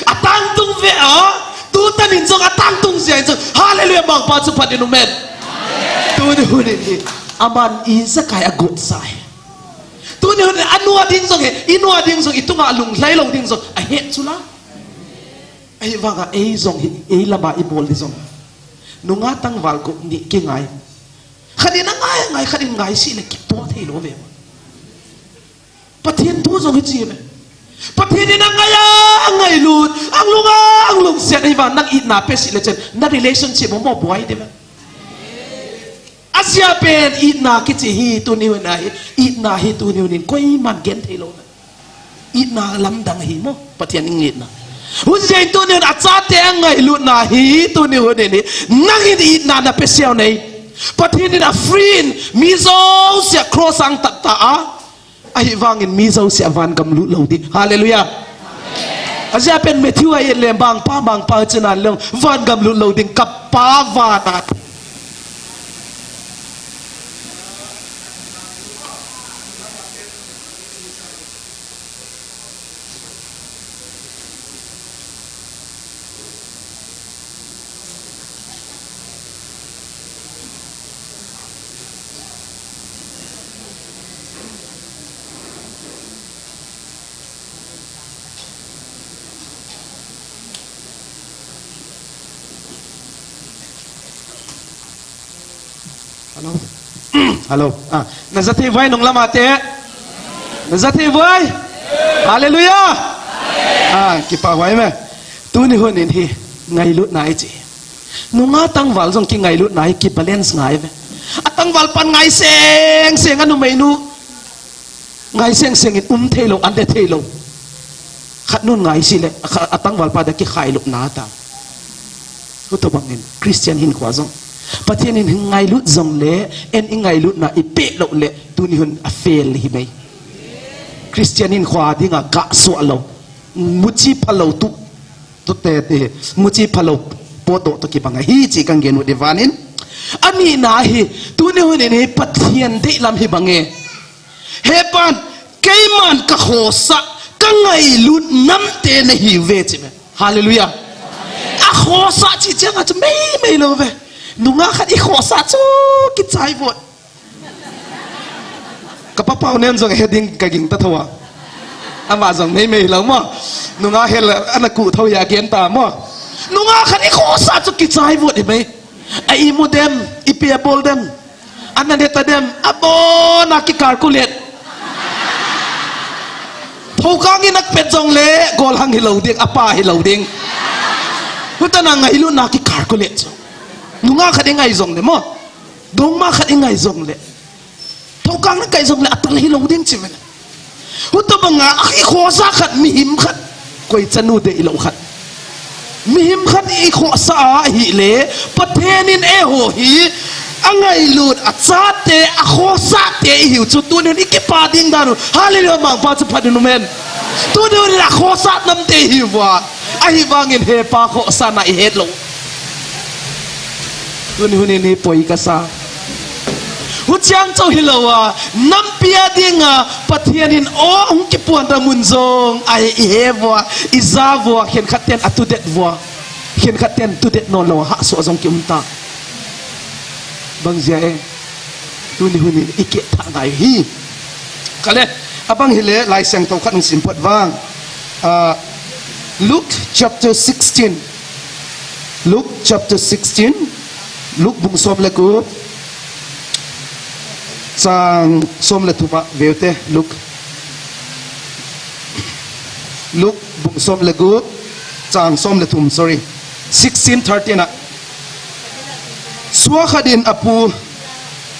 Atangtung ve a. Tutan in jong atangtung sia in jong. Hallelujah, Mangpa chu phat in umhen. Tuni hunin hi. Aman ijakai agot sai. Tuni hun anu a ding jong hi, inu a ding jong, itunga lunglhai lou ding jong, ahet chu la. Ahivanga ei jong hi, ei lama ibol ding jong. Nunga tangval ko ni kingai. Khat in angai, angai, khat in ngai si le kitoh thei lou ve. Pathen thu jong hi chi me. Pathen in angai a, angailut, anglung a, anglungsiat ahivang nang itna pe si le chen, na relationship mo mo buai de me. Ajeh pen itna kichi hi tuni hun ahi, itna hi tuni hun in koiman gen thei lou. Itna lamdang hi mo, Pathen in itna. Hun jeng tuni hun achate angailutna hi tuni hun in hi, nang in itna na pe siau nei. Pathen in a free in, mi jouse a cross ang tat ta a. Ahivangin mi jouse a vangam lut lou ding. Hallelujah. Ajeh pen Matthew a i et le Mangpa, Mangpa china leng vangam lut lou ding kapa vana. Hello. Ah, na ja thei vai nung lama te. Na ja thei vai. Hallelujah. Ah, kipa vai me. Tuni hun in hi ngailutna i chi. Nunga tangval jong ki ngailutna hi ki balance ngai ve. A tangval pan ngai seng seng a numei nu. Ngai seng seng in um thei lo, an de thei lo. Khat nun ngai si le, a kha-, a tangval pa da ki khai lo na ta. Huto bang in, Christian hin khua jong. Pathian in hin ngailut jong le, en i ngailutna i pe lo le, tuni hun a fail hi mai. Christian hin khua dinga ka suah lo. Muchi pha lo tu. Tu te te, muchi pha lo. Po to to ki bang a. Hi chi kan gen u di van in. Ani na hi, tuni hun in hi Pathian dei lam hi bang e. He pan, keiman ka khosa, ka ngailut namte na hi ve chi ve. Hallelujah. A khosa chi chiang a chu mei mei lo ve. Nunga khat i khosa chu ki chai vot. Ka papau nen jong he ding ka ging ta tho a. Ama jong mei mei lo mo. Nunga hel ana ku tho ya gen ta mo. Nunga khat i khosa chu ki chai vot i mei. A i mu dem, i pe bol dem. Ana neta dem, abona ki calculate. Thokang in a pet jong le, gol hang hi lo ding, apa hi lo ding. Huta na ngailutna ki calculate jong. Nunga khat i ngai jong le mo. Dongma khat i ngai jong le. Thokang na kai jong le, atal hi lo ding chi ve le. Huta banga, a i khosa khat, mihem khat. Koi chanu dei lo khat. Mihem khat i khosa a hi le, Pathian in eiho hi, a ngailut, a chate, a khosate i hiu chu tuni hun i kipa ding dan u. Hallelujah, mangpa chu phat in um hen. Tuni hun in a khosa namte i hiu va. Ahi vangin hepa khosana i het lo. Tuni hun in hi poi ka sa. Huchiang chau hi lo a, nampi a dinga, Pathian in o hung kipuan ta mun jong, ai i he vua, i ja vua, khenkhat ten a tudet vua, khenkhat ten tudet non lo, hahsa jong ki um ta. Bang jia e, tuni hun in i ke tha ngai hi. Kale, abang hi le, Lai Siangthou khat hung sim phot vang. Ah, Luke chapter sixteen. Luke chapter sixteen, Luke bung som le gup, chang som le thum a veu te, Luke. Luke bung som le gup, chang som le thum, sorry. Sixteen thirteen a. Sua khat in a pu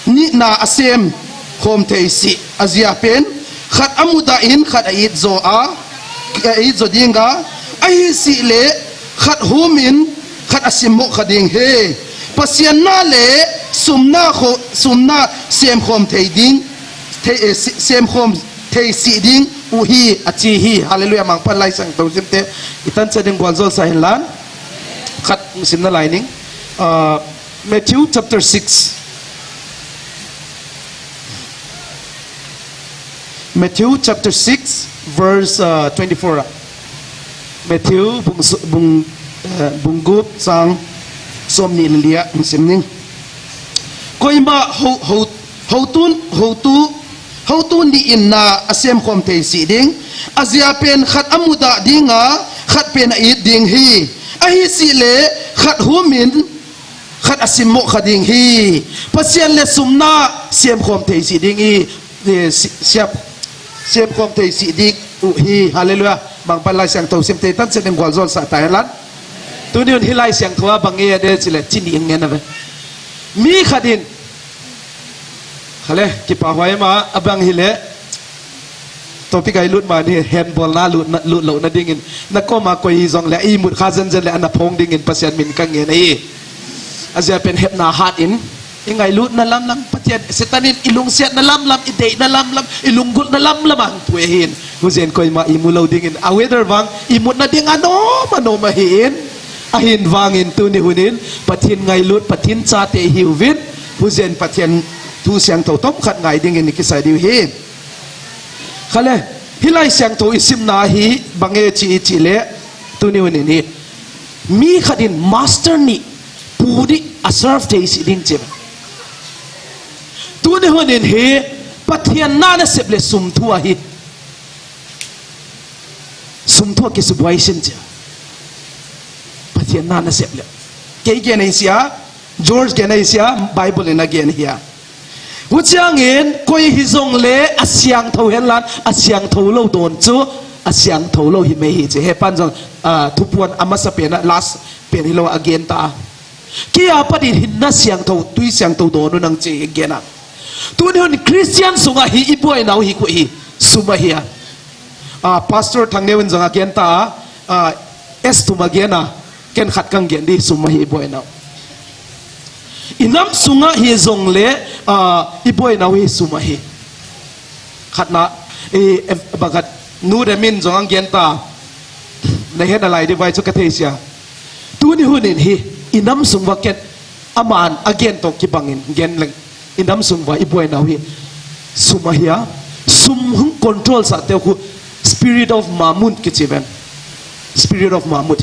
nihna a sem khom thei sih a jia pen, khat a mudah in, khat a it zo a, a it zo ding a, ahi sih le, khat hum in, khat a simmoh kha ding hi. Pasian na le sumna kho, sumna sem khom thei ding, thei, eh, si-, sem khom thei sih ding u hi, a chi hi. Hallelujah, mangpan Lai Siangthou sim te, i tan cha ding gual jol sa hin lan. Khat sim na lai ning. Ah, Matthew chapter six. Matthew chapter six, verse, uh, twenty-four. Matthew bung s-, bung, uh, bung gup chang som ni le li a sim ning. Koima ho, ho, ho tun, ho tu, ho tu ni in na a sem khom thei sih ding. A jia pen khat a mudah ding a, khat pen a it ding hi. Ahi sih le khat hum in, khat a simmoh kha ding hi. Pasian le sumna sem khom thei sih ding hi. Eh, si-, siap, sem khom thei sih ding u hi. Hallelujah. Mangpan Lai Siangthou sim te tan chen ding gual jol sa ta hen lan. Tuni hun hi Lai Siangthou a bang e de chi le chi ni eng ngen a ve. Mi khat in. Kale, kipa huai ma, abang hi le. Topic a i lut ma ni, hen bol na lut na, lut lo na ding in. Na koma koi hi jong le, i mut kha jen jen le, ana phong ding in, Pasian min ka ngen ahi. A jia pen hepna hat in, i ngailutna lamlam, Pathian, Satan in i lungsiatna lamlam, i deihna lamlam, i lunggulhna lamlam a hung pui ahin. Hujen koima i mu lo ding in, a weather vang, i mutna ding a nom, a nom ahi in. Ahin vang in tuni hun in, Pathian ngailut, Pathian chate i hiu vin, hujen Pathian thu siangthou tom khat ngai ding in i kisai diu hi. Kale, hi Lai Siangthou i simna hi bang e chi i chi le, tuni hun in hi. Mi khat in master ni, pu ni, a serve thei sih ding chi. Tuni hun in hi, Pathian na nasep le sum thu ahi. Sum thu a kisubuai sin chi. Pathian na nasep le. Kei gen ahi sia, George gen ahi sia, Bible in a gen hi a. Huchiangin, koi hijongle, asiangthou henlang, asiangthou lou don chu, asiangthou lou hi mai hi chu. Hepan jong, ah, thupuan amasa pen a, last pen hilou a gen ta. Kei a pat in hinna siangthou, tui siangthou don u nang chu hi gen a. Tuni hun Christian sunga hi iboinau hi koi hi, sum ahi a. Ah, Pastor Thangneo in jong agen ta, ah, S thum agen a, ken khat kang gen di sum ahi iboinau. Inam sunga hijongle, ah, iboinau hi sum ahi. Khatna, eh, em, bakhat nu Remin jong agen ta, nahet nalai di vai chu kathei sia. Tuni hun in hi, inam sung uva ken, aman agen toh kibangin, gen leng. Inam sung uva iboinau hi sum ahi a, sum hung control sah teu khu spirit of mammon kichi ven. Spirit of mammon.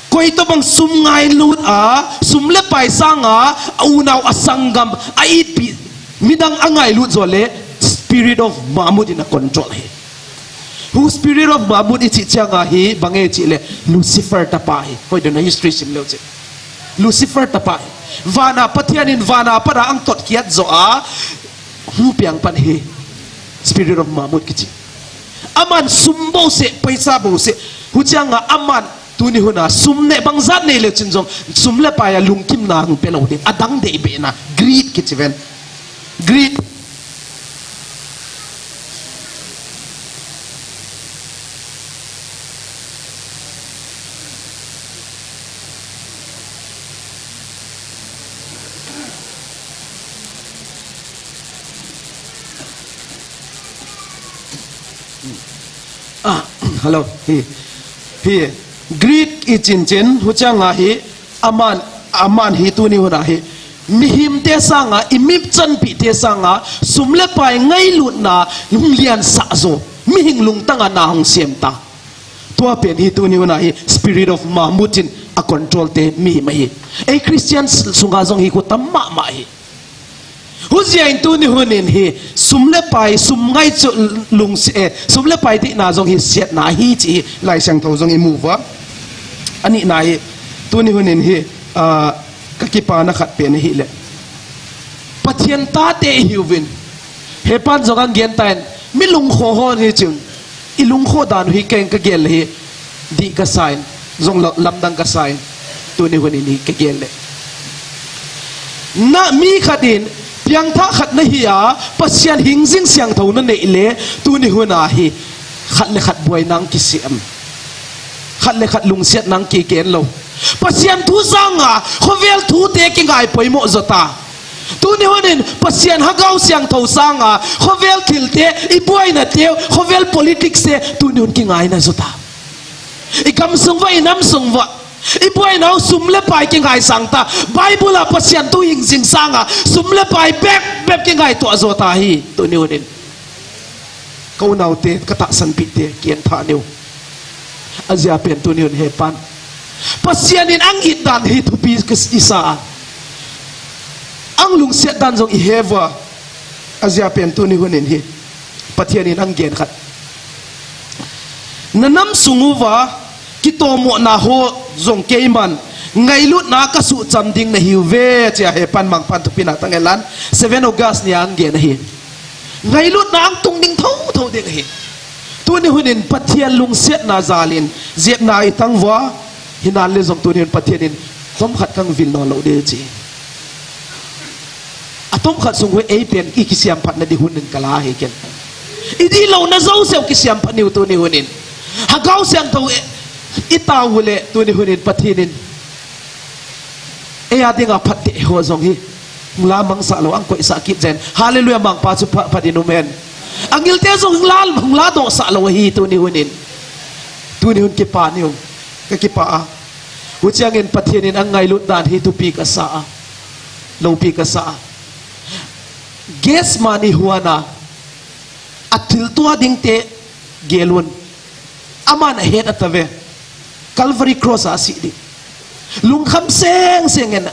Koi tobang sum ngailut a, sum le pai sanga, a unau a sanggam, a itpi, midang angailut jo le, spirit of mammon in a control hi. Hu spirit of mammon ichi chianga hi, bang e chi le, Lucifer tapa hi. Hoi dona history sim leu chi. Lucifer tapa hi. Vana Pathian in vana pat a angtot kiat jo a, hung piang pan hi. Spirit of mammon kichi. Aman sum bouseh, paisa bouseh. Huchianga aman tuni huna sum ne bang jat nei le chin jong, sum le pai a lungkimna hung pe lou ding. Adang dei be na, greed kichi ven. Greed. Ah, hello. Hi, hi, greed ichin chin, huchianga hi, aman, aman hi tuni huna hi. Mihem te sanga, imip chanpi te sanga, sum le pai ngailutna, hung lian sah jo. Mihing lungtang a na hung siam ta. Tua pen hi tuni huna hi, spirit of mammon in a control te mihem ahi. Ei Christian sunga jong hi khu tam mama hi. Hujia in tuni hun in hi, sum le pai, sum ngai chu lungsi-, eh, sum le pai tihna jong hi siatna hi chi hi, Laisiangthou jong imu uva. Anina hi, tuni hun in hi, ah, kakipana khat pen hi le. Pathian tate ihiuvin. Hepan jong agen tan, mi lungkho hon hi chun. I lungkho dan hi keng kagel hi, dih kasa in, jong lo-, lamdang kasa in, tuni hun in hi kagel le. Na mi khat in, piangthah khat nahi a, Pathian hingjing siangthou nanei le, tuni huna hi, khat le khat buai nang kisiam. Khat le khat lungsiat nang kiken lou. Pathian thu sanga, khovel thute kingai poimo jo ta. Tuni hun in, Pathian Lhagao Siangthou sanga, khovel thilte, ibuaina teu, khovel politics te, tuni hun kingaina jo ta. Igam sung uva, inam sung uva. Ibuainau sum le pai kingaisang ta. Bible a Pathian thu hingjing sanga, sum le pai bep, bep kingaito jo ta hi, tuni hun in. Ka unaute, ka tahsanpi te, kienthah neo. Ajia pen tuni hun hepan. Pathian in ang it dan hi thupi kasa a. Ang lungsiat dan jong ihe uva. Ajia pen tuni hun in hi. Pathian in ang gen khat. Na nam sung uva, kitomona ho jong keiman. Ngailutna kasucham ding nahiuve, chia hepan mangpan thupina tang elan. Seven August nia ang gen ahi. Ngailutna ang tung ding thotho ding ahi. Tuni hun in Pathian lungsiatna jal in, jepna itang uva, hinan le jong tuni hun Pathian in, tomkhat kang vil no lou ding chi. Atomkhat sung hi ei pen i kisiam phat na di hun in kala hi ken. I dihlouna jouse u kisiam phat niu tuni hun in. Lhagao Siangthou e, i tao u le tuni hun in Pathian in. Ei a dinga phat te ho jong hi. Hung la mangsah lou, ang koisah kit jen. Hallelujah, mangpa chu phat, phat in um hen. Angel te jong hung la, hung la dohsah lou hi tuni hun in. Tuni hun kipa niu. Ka kipa a. Huchiang in Pathian in ang ngailut dan hi thupi kasa a. Loupi kasa a. Gethsemane huan a. Athil tua ding te gelun. Aman ahet atave. Calvary Cross a asi ding. Lungkham seng seng in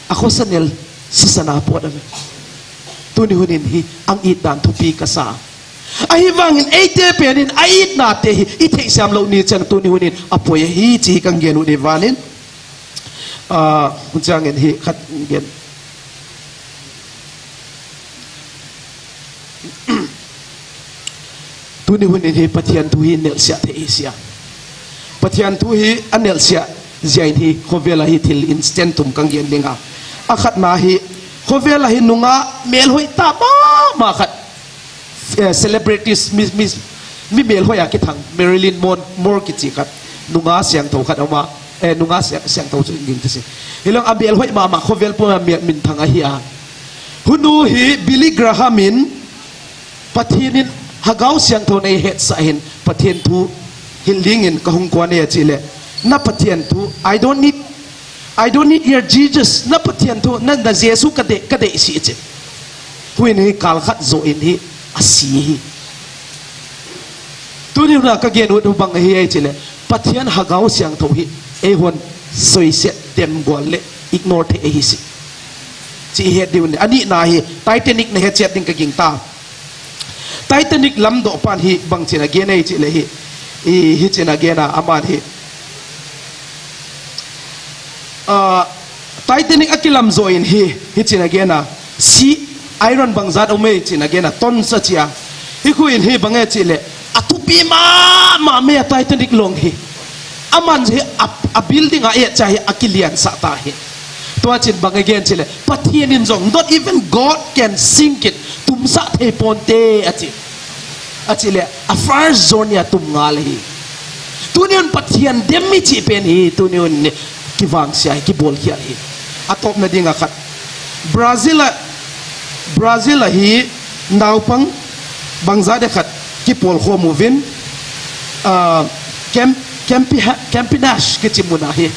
akhosa nel sisan a pot ave. Tuni hun in hi ang it dan thupi kasa. Ahivangin eite pen in a itna te hi i theisiam lou ni chang tuni hun in apoi ahi chi hi kang gen u ding vanin. Ah, hun chang in hi khat gen. Tuni hun in hi Pathian thu hi nelsiah thei hi sia. Pathian thu hi anelsiah jeh in hi khovel a hi thil instant thum kang gen ding a. Akhatna hi khovel a hi nungah melhoi tah mama khat, eh, celebrities, mi, mi, mi melhoi a kithang Marilyn Mon-, Monroe kichi khat, nungah siangthou khat auma, eh, nungah siang, siangthou chu ging tise. Hilong a melhoi mama khovel puma mel minthang ahi a. Hunu hi Billy Graham in Pathian in Lhagao Siangthou nei hetsah hin Pathian thu hilling in kahung kuan e chile. Na Pathian thu, I don't need, I don't need your Jesus. Na Pathian thu, na, na Jesu ka dei, ka dei si chi. Huin hi kal khat jo in hi asi hi. Tuni huna ka gen ut bang hi ai chile. Pathian Lhagao Siangthou hi eihon soiset dem gol le ignore thei hi si. Chi het diu ni. Ani na hi Titanic na het chet ding ka ging ta. Titanic lamdoh pan hi bang chin a gen ei chile hi. I hi chin a gen a aman hi. Ah, Titanic a kilam zo in hi, hi chin a gen a. Si iron bang zat um ei chin a gen a. Ton sa chia. Hi khu in hi bang e chile. A thupi mama me a Titanic long hi. Aman hi a, a building a e cha hi a kilian sa ta hi. Tua chin bang again chile. Pathian in jong, not even God can sink it. Tumsa thei ponte a chi. A chile, a first zone ya tum ngal hi. Tuni un Pathian dem mi chi pen hi, tuni un ni kivang sia hi, kibol khial hi. A top na ding a khat. Brazil a, Brazil a hi naupang bangza de khat kipol khom uvin, ah, Camp, Campi-, Campinas kichi mun a hi.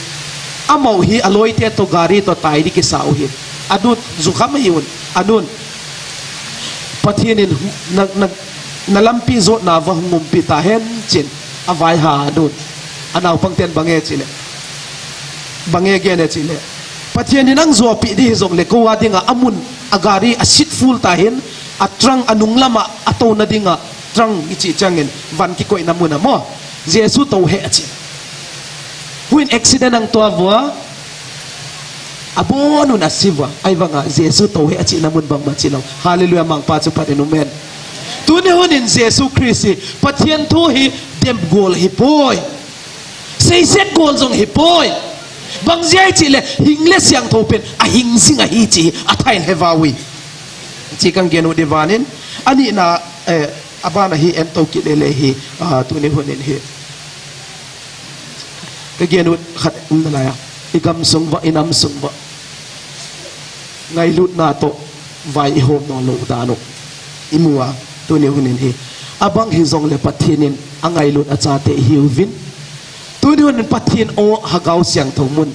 Amau hi a loite to gari to tai di kisa u hi. Anun, jukham hi un, anun. Pathian in na, na, na lampi zot na va hung umpi ta hen chin a vai ha anun. A naupang ten bang e chile. Bang e gen e chile. Pathian in ang zuapi di hi zong le ko a ding a amun a gari a seat full ta hin a trunk a nung lam a a to na ding a trunk i chi chang in van kikoi na mun a mo. Jesu to he a chi. Huin accident ang tua vua. A bon un a si vua. Ai vang a Jesu to he a chi na mun bang ma chi lo. Hallelujah, mangpa chu phat in amen. Tuni hun in Jesu Christ hi Pathian thu hi dem gol hi poi. Seiset gol zong hi poi. Bang zia i chi le hing le siangthou pen a hing zing a hi chi a thain he va ui. Chi kang gen u di vanin. Ani na, eh, a ban a hi en to ki le le hi, ah, tuni hun in hi. Ka gen ut khat um na lai a. I gam sung va, i nam sung va. Ngailutna to vai i hom no lo dan u. I mu a, tuni hun in hi. A bang hi zong le Pathian in a ngailut a chate i hi uvin. Tuni hun in Pathian o Lhagao Siangthou mun.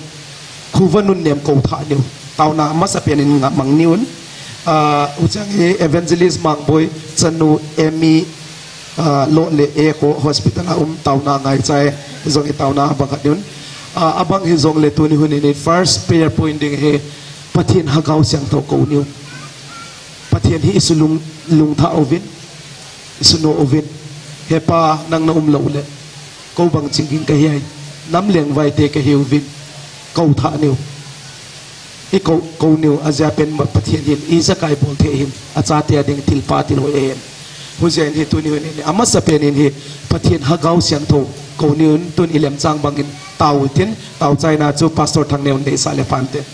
Khu va nun nem ko tha niu. Tauna masa pen in nga mang niu un. Ah, u chang hi Evangelist Mangboi, chanu Emi, ah, lo le e ko hospital a um tauna ngai chai zong i tauna bang khat niu un. Ah, a bang hi zong le tuni hun in first prayer point ding hi Pathian Lhagao Siangthou ko niu. Pathian hi i su lung, lung tha uvin, i su no uvin. He Pa, nang na um lo le. Ko bang ching ging ka hi ai. Nam leng vai te ka hi uvin. Ko tha niu. I ko, ko niu a zia pen ma Pathian hin, i zakai bol the hin, a chate a ding thil pa thil hoi e hin. Hu zia in hi tuni hun in, a masa pen in hi, Pathian Lhagao Siangthou, ko niu un tun i lem chang bang in, tau tin, tau chai na chu Pastor Thangneo un nei sa le pan te.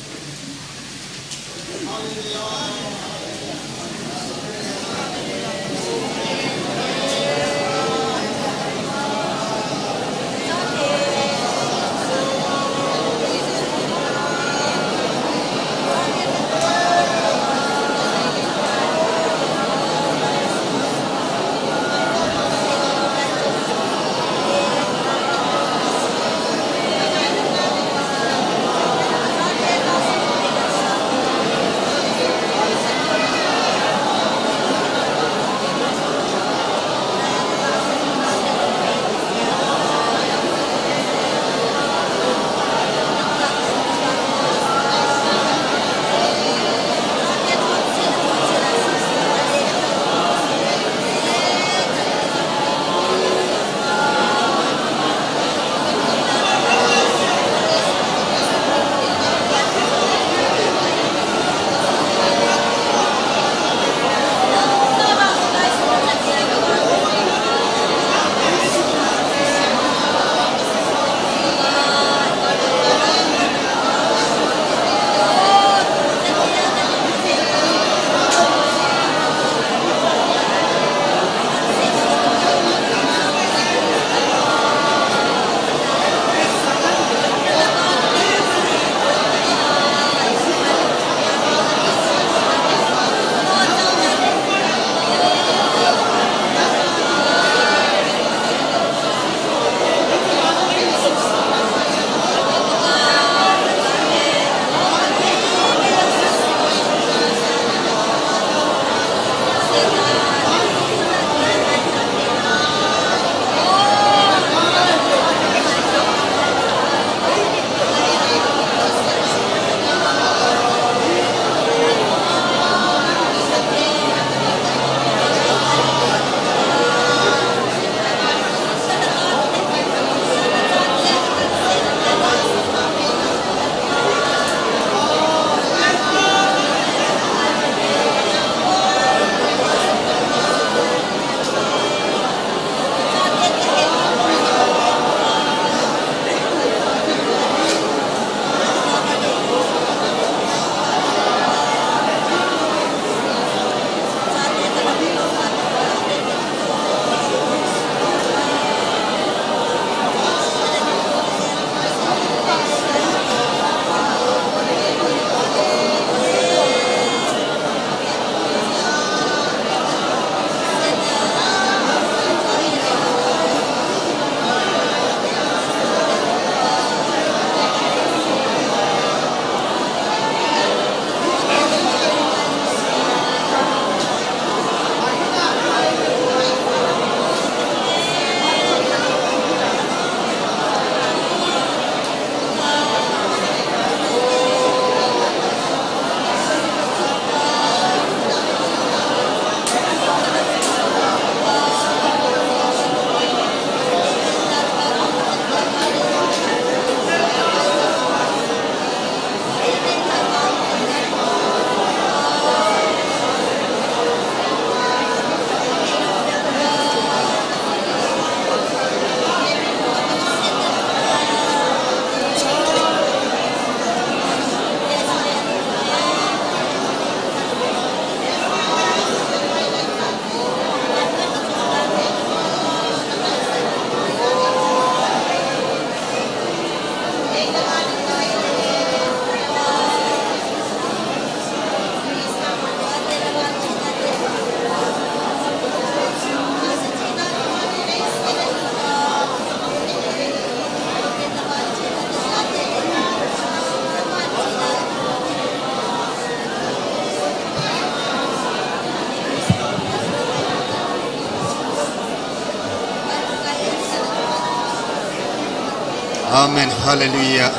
Amen. Hallelujah.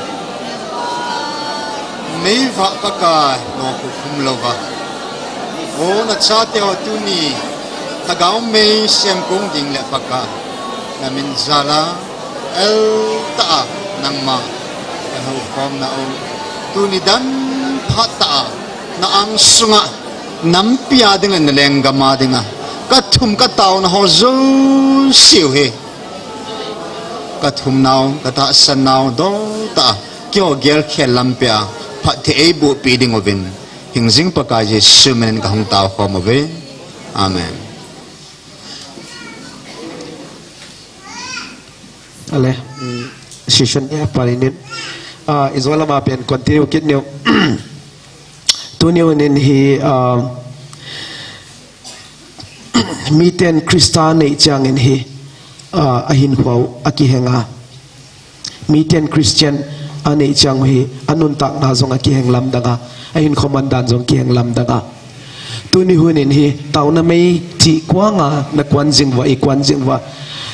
Meivah Pakai, nokhu khum louva. O, nachate ho tuni, lhagao mei semkong ding le Pakai, namin jal a, el tah a, nangma, eihoukhomna u, tuni dan phat tah a, na angsunga, nampi a dinga, na lenggam a dinga, kathum kataona ho jouse u hi. Kathumnau, katahsannau, dol tah a, keiho gelkhel lampi a, phatthei eibohpi ding uvin, hingjing Pakai Jesu minin kahung taokhom uve. Amen. Ale, mm, session hi apan in, ah, ijou lama pen continue kit nau. Tuni hun in hi, ah, miten Christa anei changin hi, ah, ahinkho u akihenga. Miten Christian anei chang u hi, anuntakna jong akiheng lamdanga, ahinkho mandan jong kiheng lamdanga. Tuni hun in hi, taona mei chikuanga nakuan jing uva, ikuan jing uva,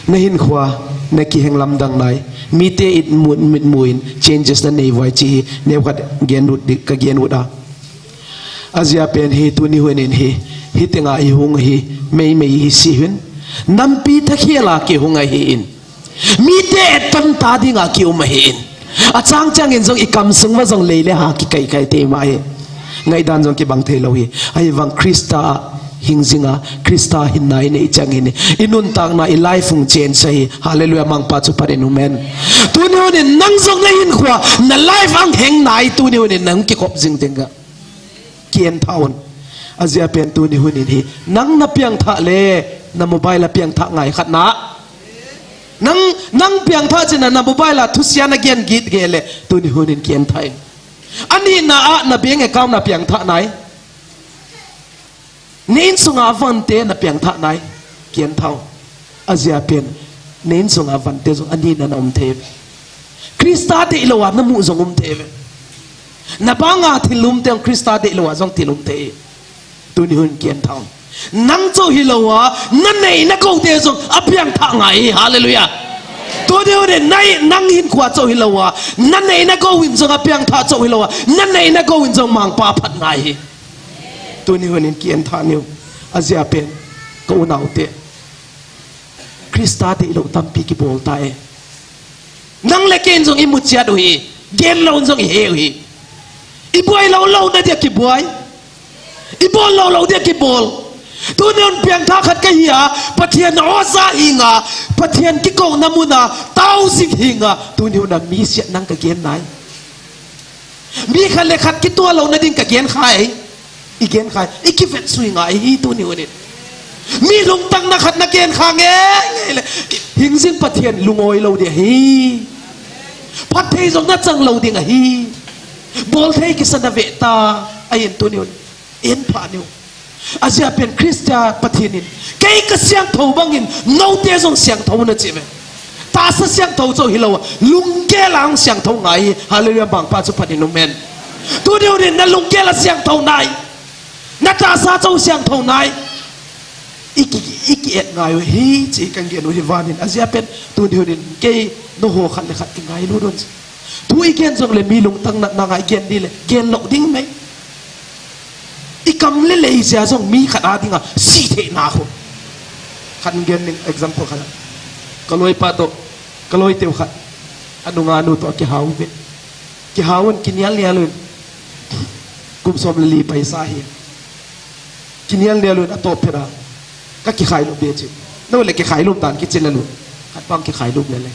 nahinkho a nakiheng lamdang nai. Mite in mu, mitmu in changes nanei uva chi hi, neokhat gen ut di, kagen ut a. Ajeh a pen hi tuni hun in hi, hitia ihung hi, meimei hi sih un. Nampi thakhel a kihung ahin. Mite etton ta dinga kium ahin. Achang changin jong ikamsung uva jong lei le ha kikaikai thei ma hi. Ngaidan jong kibang thei lou hi. Ahivang Christa hingjing a, Christa hinna inei changin hi, inuntakna, ilife hung change ahi. Hallelujah, Mangpa chu phat in um hen. Tuni hun in nang jong nahinkho a, nalife ahung heng nai, tuni hun in nahung kikhop jing ding a. Kientha un. Ajeh a pen tuni hun in hi, nang napiangthah le, namobile a piangthah ngai khat na. Nang, nang piangthah china, namobile a thusia nagen gitge le, tuni hun in kientha in. Anina a, nabank account napiangthah nai. Neinsunga vante napiangthah nai. Kientha un. Ajeh a pen, neinsunga vante jong anina naum thei uve. Christa deilou a namu jong um thei uve. Nabanga thil um teng Christa deilou a jong thil um thei. Tuni hun kientha un. Nang chauh hilou a, nanei nagou te jong apiangthah ngai. Hallelujah. Tuni hun in nai, nang hinkho a chauh hilou a, nanei nagou in jong apiangthah chauh hilou a, nanei nagou in jong Mangpa phat ngai hi. Tuni hun in kientha un. Ajeh a pen, ka unaote. Christa deilou tampi kibol tai. Nang le kei in jong imu chiat u hi, gen lou in jong ihe u hi. Ibuai lou lou nadia kibuai. Ibol lou lou dia kibol. Tuni hun piangthah khat kahi a, Pathen oja hinga, Pathen kikouna muna, tao jing hinga, tuni hun a mi siat nang kagen nai. Mi khat le khat kitoh louna ding kagen khai. Igen khai. Ikivetsui ngai hi tuni hun in. Mi lungtang na khat nagen kha nge, nge le. Hingjing Pathen lungoi lou ding ahi. Phatthei jong nachang lou ding ahi. Bolthei kisa nave ta. Ahin tuni hun. Enpha un. Ajeh a pen Christa Pathen in, kei kasiangthou bangin, noute jong siangthou un achi uve. Tahsa siangthou chauh hilou a, lunggel a hung siangthou ngai hi. Hallelujah, Mangpa chu phat in um hen. Tuni hun in nalunggel a siangthou nai. Natahsa chauh siangthou nai. Iki, iki et ngai u hi, chi kagen u hi van in. Ajeh a pen, tuni hun in, kei, nangho khat le khat kingailu un. Thu igen jong le mi lungtang natna ngai gen di le, gen lou ding mai. Ikam le lei jeh a jong mi khat a dinga, sih theina khu. Khat gen ning example khat. Kaloipa toh, kaloiteu khat. Anunga nu toh kihau ve. Kihau un kinial nial un. Kum som le li paisa hi. Kinial nial un atoh phet a. Kakikhailup be chu. Nole kikhailup tan kichil le lu. Khat pang kikhailup le le.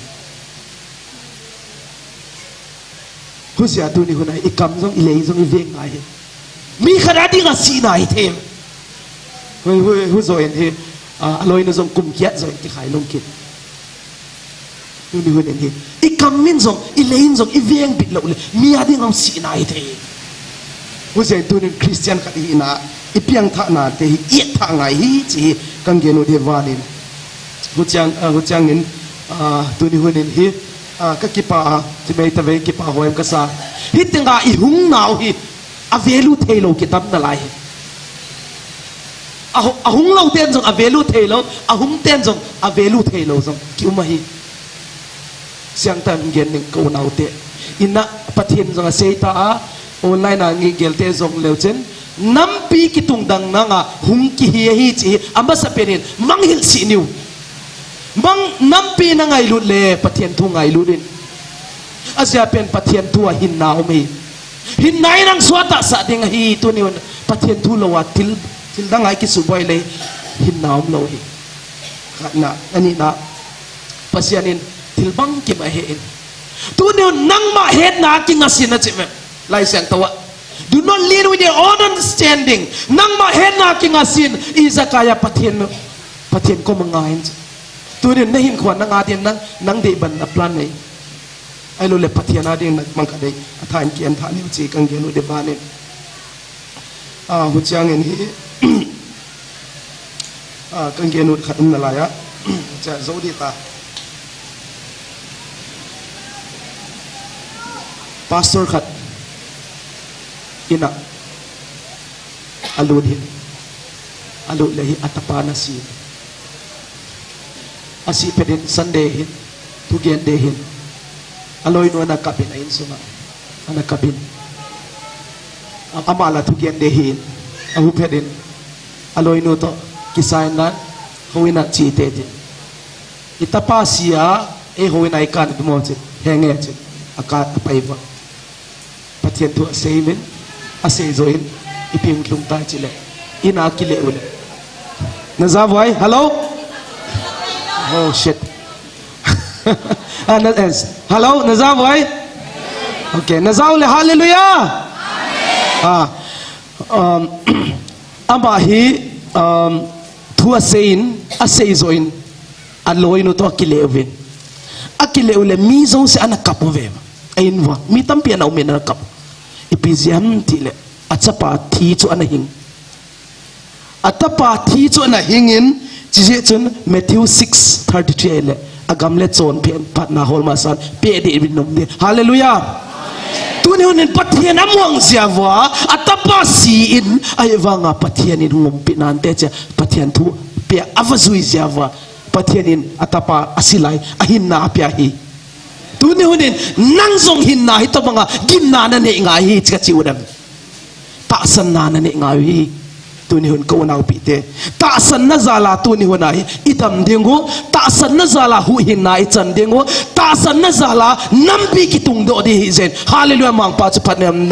Husia tuni hun a ikam jong ilei jong iveng ngai hi. Mi khat a dinga sihna hithei. Hui, hui, hu joh in hi, ah, aloinu jong kum kiat joh in kikhailup kit. Tuni hun in hi, ikam in jong, ilei in jong, iveng bit lou le, mi a dinga sihna hithei. Husia in tunin Christian khat ihina, ipiangthah nate hi, ietthah ngai hi, chi hi, kagen u hi van in. Huchiang, ah, huchiang in, ah, tuni hun in hi, ah, kakipah a, chimei tave kipah hoi kasa. Hitenga ihung nau hi, avalue theilou kitam nalai hi. Ahu-, ahung lou ten jong avalue theilou, ahung ten jong avalue theilou jong kium ahi. Siang tan gen ning ka unaute. Ina Pathen jong asei ta a, online a ngi gel te jong leu chen. Nampi kitung dang nanga hung kihi ahi chi hi amasa penin mangngilh sih niu. Mang nampi na ngailut le Pathen thu ngailut in. Ajia pen Pathen thu a hinna um hi. Hinna in ang suatah sah ding ahi tuni un Pathen thu lou a thil, thil dang a i kisuboi le hinna um lou hi. Khatna, anina, Pasian in thil bangkim ahe in. Tuni un nangma hetna kingasin a chi me. Lai Siangthou a. Do not lean with your own understanding. Nangma hetna kingasin, i jakaiya Pathen, Pathen koma ngai in chi. Tuni un na hinkho a nang a din nang, nang dei ban a plan nei. Ahilou le Pathen a ding na mang ka dei. A tha in ki an tha niu chi kan gen u de banin. A, huchiang in hi, a, kan gen u khat um nalai a. Cha zo di ta. Pastor khat ina alut hin. Alut le hi atapa na si. Asi phetin Sunday hin, thugen de hin. Aloinu ana kapin a insunga. Ana kapin. A-, ama la thugen de hin. Ahu phetin. Aloinu to kisain nan. Houin a chi te tin. I tapa si a, e houin a i kan mo chi. Henge chi. Aka apai va. Pathen thu asei uvin, asei joh in, ipi hung lhung tai chile. Ina kile u le. Na ja uvem? Hello? Oh, shit. Ah, na, eh, hello? Na ja uvem? Okay, na ja u le, hallelujah! Ah, um, ama hi, um, thu asei in, asei joh in, aloinu to akile uvin. Akile u le, mi jouse ana kap uve. A in uva, mi tampi ana um in ana kap. Ipi jeh ham tile, achapa thi chu ana hing. Atapa thi chu ana hing in, chijeh chun Matthew six thirty-three le, agam le chonphen phatna hol masan, pe deh uvin nom ding. Hallelujah. Tuni hun in Pathen amuang jeh uva, atapa si in, ahivanga Pathen in hung umpi nante chia, Pathen thu pe a ava jui jeh uva, Pathen in atapa asi lai, ahinna apia hi. Tuni hun in, nang jong hinna hi tobanga, ginna na nei ngai hi, chi ka chi u dem. Tahsanna na nei ngai hi. Tuni hun ka unaopi te. Tahsanna jal a tuni hun a hi, i dam ding u. Tahsanna jal a huhhingna i chan ding u. Tahsanna jal a nampi kitung doh ding hi jeng. Hallelujah, Mangpa chu phat nen.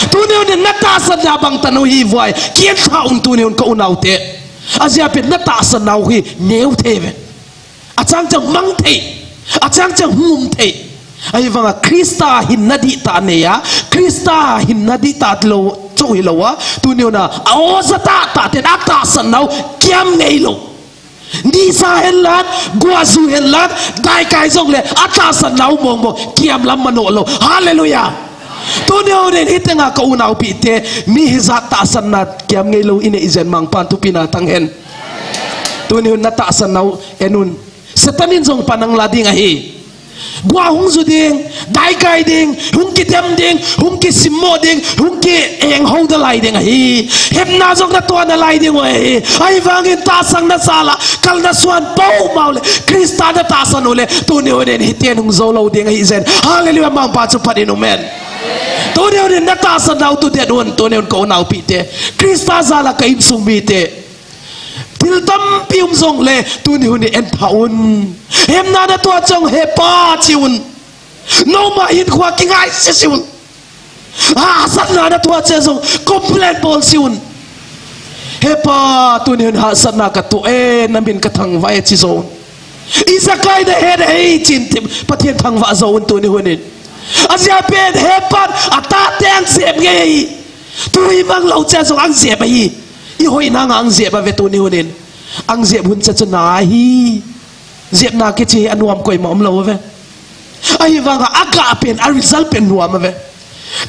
Tuni hun in na tahsanna bang tanu hi uve. Kian tha un tuni hun ka unaote. Ajeh pet na tahsanna u hi neo thei uve. Achang chang mang thei. Achang chang hung um thei. Ahivanga Christa hinna dihtah nei a, Christa hinna dihtah lou, chu hilou a, tuni hun a, a oja tahtah ten atahsanna u, kiam ngei lou. Nisa hen lang, guaju hen lang, daikai jong le, atahsanna u mong mong, kiam lam manoh lou. Hallelujah. Tuni hun in hitenga ka unaopi te, mi hijat tahsanna, kiam ngei lou, i nei jeng Mangpan thupina tang hen. Tuni hun na tahsanna u, en un. Satan in jong pan ang la ding ahi. Gua hung ju ding, daikai ding, hung kidem ding, hung kisimmo ding, hung kieng ho da lai ding ahi. Hepna jong na toh na lai ding u ahi. Ahivangin tahsanna jal a, kal na suan pou mau le, Christa na tahsan u le, tuni hun in hiten hung jou lou ding ahi jeng. Hallelujah, Mangpa chu phat in um hen. Tuni hun in na tahsanna u tu det un, tuni hun ka unaopi te. Christa jal a ka insung mite. Thil tampi um jong le, tuni hun in en tha un. Hepna na toh chang hepa chi un. Noma hinkho a kingai se se un. Hahsatna na toh chang jong complain bol se un. Hepa tuni hun hahsatna ka toh e, na min ka thangvah e chi jo un. I jakai na he na he chin tim, Pathen thangvah jo un tuni hun in. Ajeh pet hepan, atate ang jep ngei ahi. Tu imang lou chang jong ang jep ahi. I hoina nga ang jep a ve tuni hun in. Ang jep hun cha chu na hi. Jepna kichi hi anuam koima um lou ve. Ahivanga aga pen, a result pen nuam ve.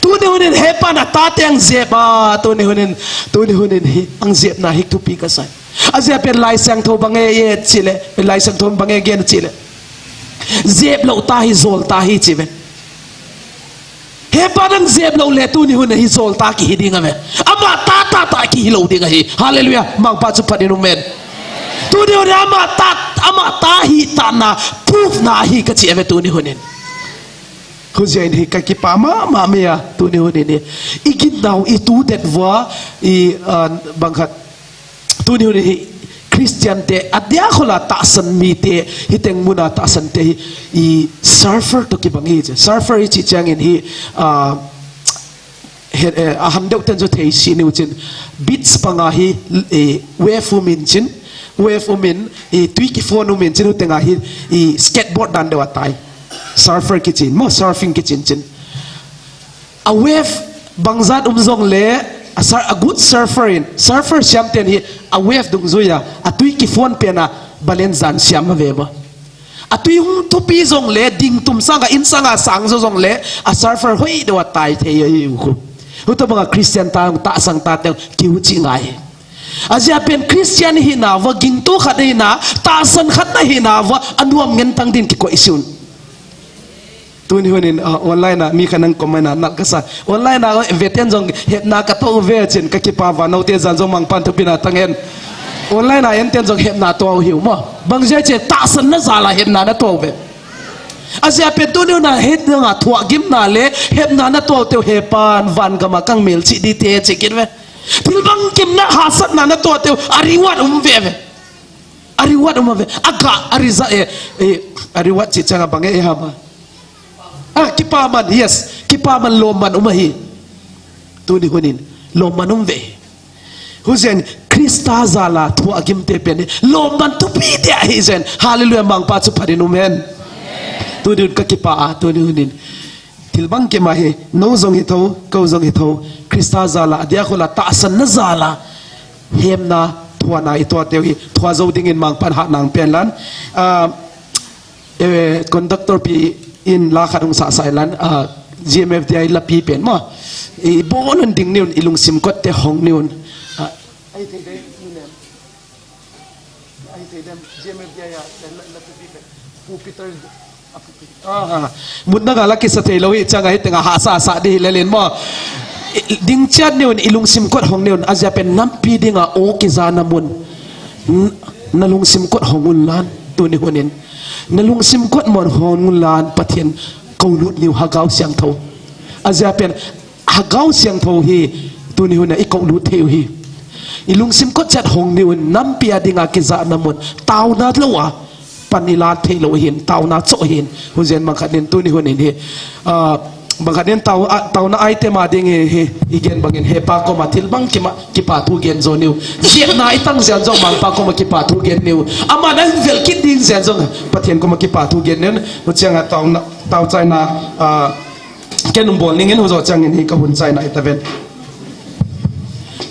Tuni hun in hepan atate ang jep a, tuni hun in, tuni hun in hi, ang jepna hi thupi ka sai. Ajeh pen Lai Siangthou bang e ye chile, Lai Siangthou bang e gen chile. Jep lou ta hi, jol ta hi chi ve. Hepa nang jep lou le tuni hun a hi jol ta kihi ding a ve. Ama ta ta ta kihi lou ding ahi. Hallelujah. Mangpa chu phat in um hen. Tuni hun ama ta, ama ta hi tana, proof na hi kachi ave tuni hunin. Hujia in hi kakipah mama mei a, tuni hunin hi. Igin nau, itu det vua, i, ah, bangkhat. Tuni hunin hi, Christian te, adia khola tahsan mite, hiteng muna tahsan te hi, i surfer to kibang hi che. Surfer hi chi chiangin hi, ah, he, eh, ahamdeu ten chu thei si niu chin. Beach panga hi, eh, wave um in chin. Wave um in, eh, tui kifon um in chin. Hutenga hi, eh, skateboard dan deu atai. Surfer kichin, mo surfing kichin chin. A wave bangzat um jongle, a sur-, a good surfer in, surfer siam ten hi, a wave dungjuia, a tui kifon pena, balance jan siam ave ba. Atui hung thupi jongle, ding tum sanga, in sanga sang jo jongle, a surfer hoi deu atai thei ahi u khu. Hutobanga Christian ta, tahsan ta teng, kiu chi ngai. Ajia pen Christian hina va gingtu khat hina, tahsan khat na hina va, anuam ngen tang din kikoi sun. Tuni hunin, ah, online a, mi khat nang comment a, nal kasa. Online a, veten jong, hepna kato ve chin, kakipah va, note jan jong mangpan thupina tang hen. Online a enten jong hepna to hiu mo. Bang jeh chun tahsan na jal a hepna nato ve. Ajia pen tuni hun a hepna nga thuagimna le hepna nato teu hepan van gam a kang mel chi di te chi kin ve. Thil bangkim na hahsatna nato teu a reward um ve ve. A reward um ve. Aga a result e, e, a reward chi changa bang e hama. Ah, kipaman, yes. Kipaman lomman um ahi. Tuni hunin. Lomman um ve. Hujen Krista jal a thuagim te pen. Lomman thupi te ahi jen. Hallelujah, mangpa chu phatin um hen. Tuni hun kakipah a, tuni hunin. Thil bangkim ahi, nou jong hi tho, kou jong hi tho. Krista jal a, adia khola tahsan na jal a. Hemna, thuana, i tua teu hi, thua jou dingin mangpan hat nang pen lan. Ah, Eh, conductor pi in la khat hung sah sah lan, ah, G M F D I la pi pen mo. I bon un ding niun, i lungsim kot te hong niun. Ah, ai thei dem, nu nem. Ai thei dem, G M F D I a, la, la, la pi pen. Pu Peter, ah, Pu Peter. Ah, ah. Mutna ga la kisa thei lou hi, chang a hi tenga ha sa sa di hi le len mo. I, ding chat niun, i lungsim kot hong niun, ajia pen nampi dinga o kija na mun. N-, na lungsim kot hong un lan, tuni hunin. Na lungsim kot mon hong un lan, Pathen kou lut niu Hagau Siangthou. Ajia pen, Hagau Siangthou hi, tuni hunin, i kou lut thei u hi. I lungsim kot chat hong niun, nampi a dinga kija na mun, tauna lou a, pan i la thei lou hin, tauna cho hin, hujen mangkhat nin tuni hunin hi. Ah, Bangkhat nin tau, a, tauna item a ding hi, hi, i gen bangin hepa koma thil bangkima, kipa thu gen jo niu. Jep na i tang jen jong mangpa koma kipa thu gen niu. Ama na vel kit ding jen jong Pathen koma kipa thu gen niu. Huchianga tauna, tau chaina, a, ken um bol ningin hujo changin hi ka hun chaina i ta ven.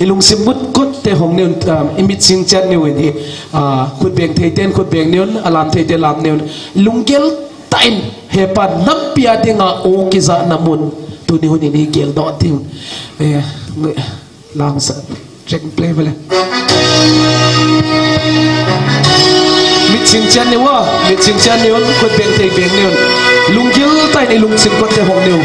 I lungsim mut kot te hong niun, um, i mit sing chat niu in hi, a, khut beng thei ten khut beng niun, a lam thei te lam niun. Lunggel Tain, hepa nampi a dinga o kija na mun. Tuni hunin i gel doh diu. Eh, lang sa, check play vele. Mit sing chan niu a, mit sing chan niu, khut beng thei beng niu. Lunggel tain i lungsim kot te hong niu.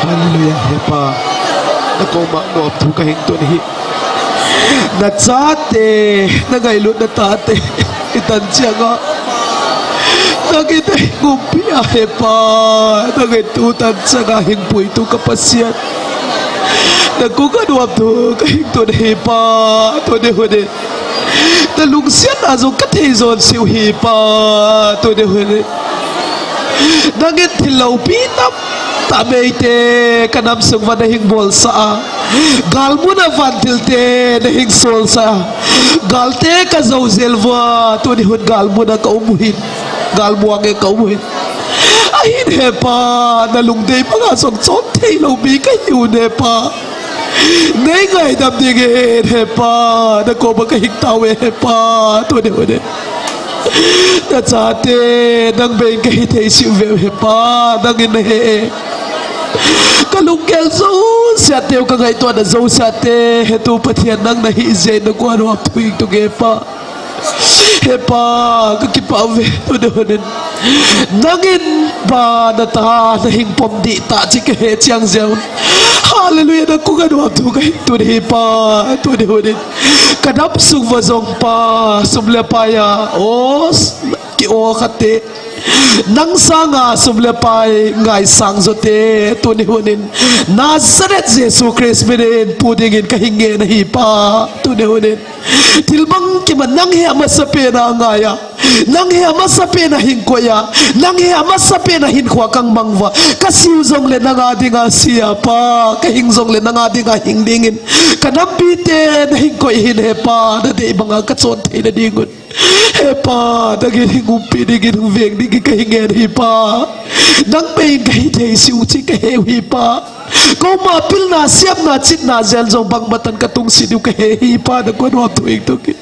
Hallelujah, Hepa. Nakoma nopthu kahin tun ahi. Nachate, nangailutna tate, itan chianga. Nangin eiumpi a Hepa, nangin tutan chianga hinpuitu ka Pathen. Nakonga nopthu kahin tun ahi Pa, tuni hun in. Nalungsetna jong kathei jon seh u ahi Pa, tuni hun in. Nangin thil loupi tamtah meite kanam sung uva nahin bolsah a. Galmun a vanthil te nahin solsah a. Galte kajou jel uva, tuni hun galmun a kaum u ahin. Galmu a nge kaum u ahin. In he Pa, na lungdei banga jong chon thei lou mi kahiu ne Pa. Nei ngaidam dingin he Pa, na koma kahing tauve he Pa, tuni hunin. Na chate, nang beiin kahi thei siu ve he Pa, nangin nahe. Ka lunggel jouse teu ka ngaihtuahna jouse te, he tu Pathen nang nahi jeh in na koma thu ing tung e Pa. He Pa, ka kipah uve, tuni hunin. Nangin Pa na ta, na hing pom ding tah chu kahe chiang jeng. Hallelujah, na koma thu ka ing tuni Pa, tuni hunin. Ka dam sung uva jong Pa, sum le pai a, o, ki o kha te. Nang sanga sum le pai ngaisang jo te, tuni hunin. Nazareth Jesu Christ minin pu dingin ka hing ngen ahi Pa, tuni hunin. Thil bangkima nang hi amasapen a ngai a, nang hi amasapen a hing koi a, nang hi amasapen a hinkhoa kang mang uva. Ka siu jongle nanga dinga si a Pa, ka hing jongle nanga dinga hing dingin. Ka nampi te na hing koi hin he Pa, na dei banga ka chon theina dingun. He Pa, nangin hing umpi dingin hung veng dingin ka hing ngen ahi Pa. Nang beiin kahi thei siu chu kahe u ahi Pa. Ka uma pilna, siamna, chitna jel jong bangmatan ka tungsi diu kahe ahi Pa, na koma thu ing tung e.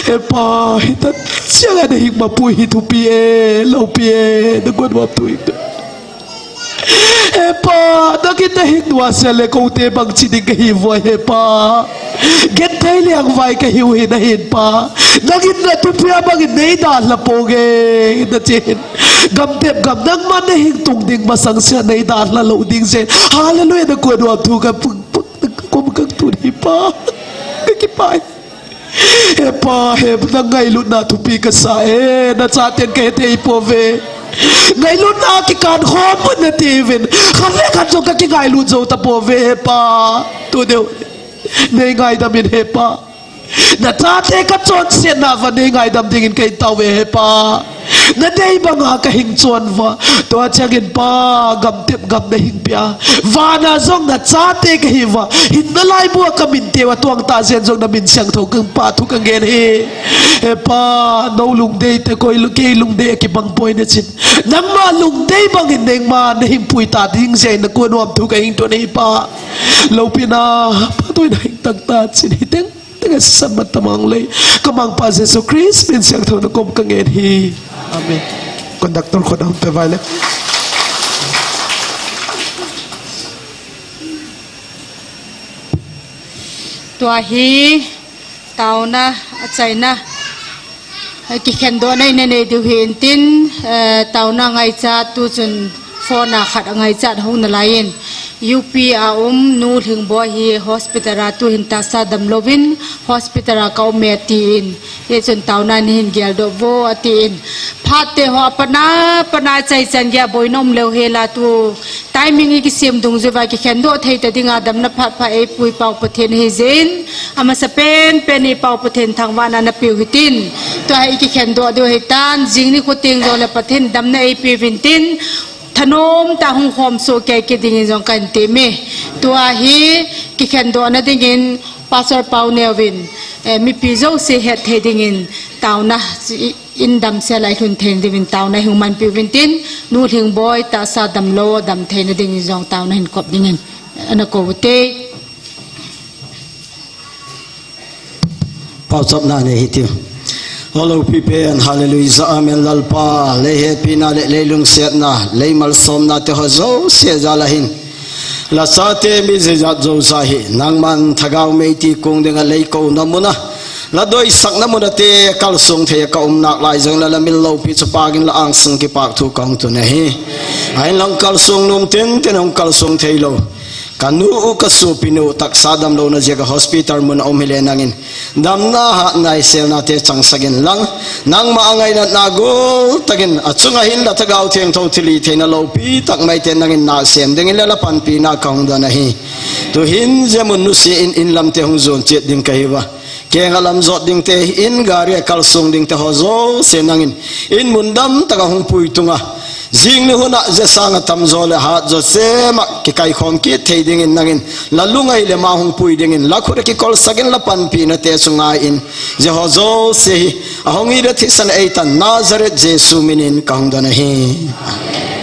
He Pa, hita chiang a na hing mapui hi thupi e, loupi e, na koma thu ing tung. He Pa, nangin na hing nua sele kote bangchi ding kahi uva he Pa. Genthei lengvai kahiu hi nahin Pa. Nangin na thupia bangin nei dalha ponge, na che hin. Gam tep gam nangman na hing tung ding masang sea nei dalha lou ding jeh in. Hallelujah, na koma thu ka pu, pu, ka koma kang tuni Pa. Ka kipah e. He Pa, he, na ngailutna thupi kasa e, na chaten kahe thei pouve. Ngailutna kikan khom un nati uvin. Khat le khat jong ka kingailut jou tapouve, he Pa. Tuni u. Nei ngaidam in, he Pa. Na chate ka chonsetna uva nei ngaidam dingin ka in tauve, he Pa. Na dei banga ka hing chon uva. Tua chiangin Pa, gam tep gam na hing pia. Vana jong na chate kahi uva. Hinna laibua ka min teu a tuang ta jeh in jong na min siangthou kang Pa thu ka ngen ahi. He Pa, nou lungdei te koi lu kei lungdei a kibang poi na chin. Nangma lungdei bangin nangma na hing pui ta ding jeh in na koma thu ka ing tuni Pa. Loupina, Pa tu in hing tang ta chin hiteng. Teng a sisa mat tamang lei. Ka Mangpa Jesu Christ min siangthou na koma ka ngen ahi. Amen. Conductor khut a hung pe uva le. Tua hi taona achaina, eh, kikhendohna in nei diu hi intin, eh, taona ngaichat tu chun phone a khat angaichat hung nalai in, U P a um Nu Lhingboi hi hospital a tuhin tahsa damlouvin hospital a ka um e atin, hichun taona nahin geldoh uvo atin. Phat te ho apatna, patna achaichan gei a boina umlou hela tu timing i kisem dungjuiva kikhendoh thei ta dinga damna phat pha eipui Pau Pathen ahi jeh in, amasapen pen i Pau Pathen thangvahna napeu hitin. Tua hi i kikhendoh diu hitan, jing nikho teng jongle Pathen damna eipeuvin tin, thanom tah a hung khom soh kei kit dingin jong kahin temme. Tua hi kikhendohna dingin Pastor Pauneo vin, eh, mipi jouse het thei dingin taona, i, in damsel a i lhun thei diuvin taona hung manpiuvin tin, Nu Lhingboi tahsa damlou, damtheina dingin jong taona hin kop dingin ana kou ute. Pauchapna nei hitiu. Alopi pen, hallelujah, amen, Lalpa, lei hetpina le lei lungsetna, lei malsomna te ho jouse jal a hin. La chate mi jijat jouse hi, nangman thagau meiti kung dinga lei kouna muna, la doisakna muna te kalsong thei a ka um nak lai jong la, la mil loupi chu pagin la angsung kipahthu kahung tun ahi. Ahinla kalsong nom tenten hung kalsong theilou. Ka nu u ka sopi nu u tahsa damlouna jeh a hospital mun a um hile nangin damna hatna iselna te changsak inlang, nangma angainatna gol takin achunga hin la Thagau Thengtho thilhitheina loupi tak maite nangin nasem dingin le la panpina kahung don ahi. Tuhin jeh mun nusia in, in lam te hung jon chet ding kahiuva. Kenga lam jot ding te, in gari a kalsong ding te ho jouse nangin in mun dam taka hung pui tunga. Jing ni huna je sang a tamjo le hat jo sema kikaikhom kit thei dingin nangin la lungai le ma hung pui dingin la khut a kikolsakin la panpina te chu ngaiin je ho jouse hi ahong i le thisan eitan Nazareth Jesu minin ka hung don ahi.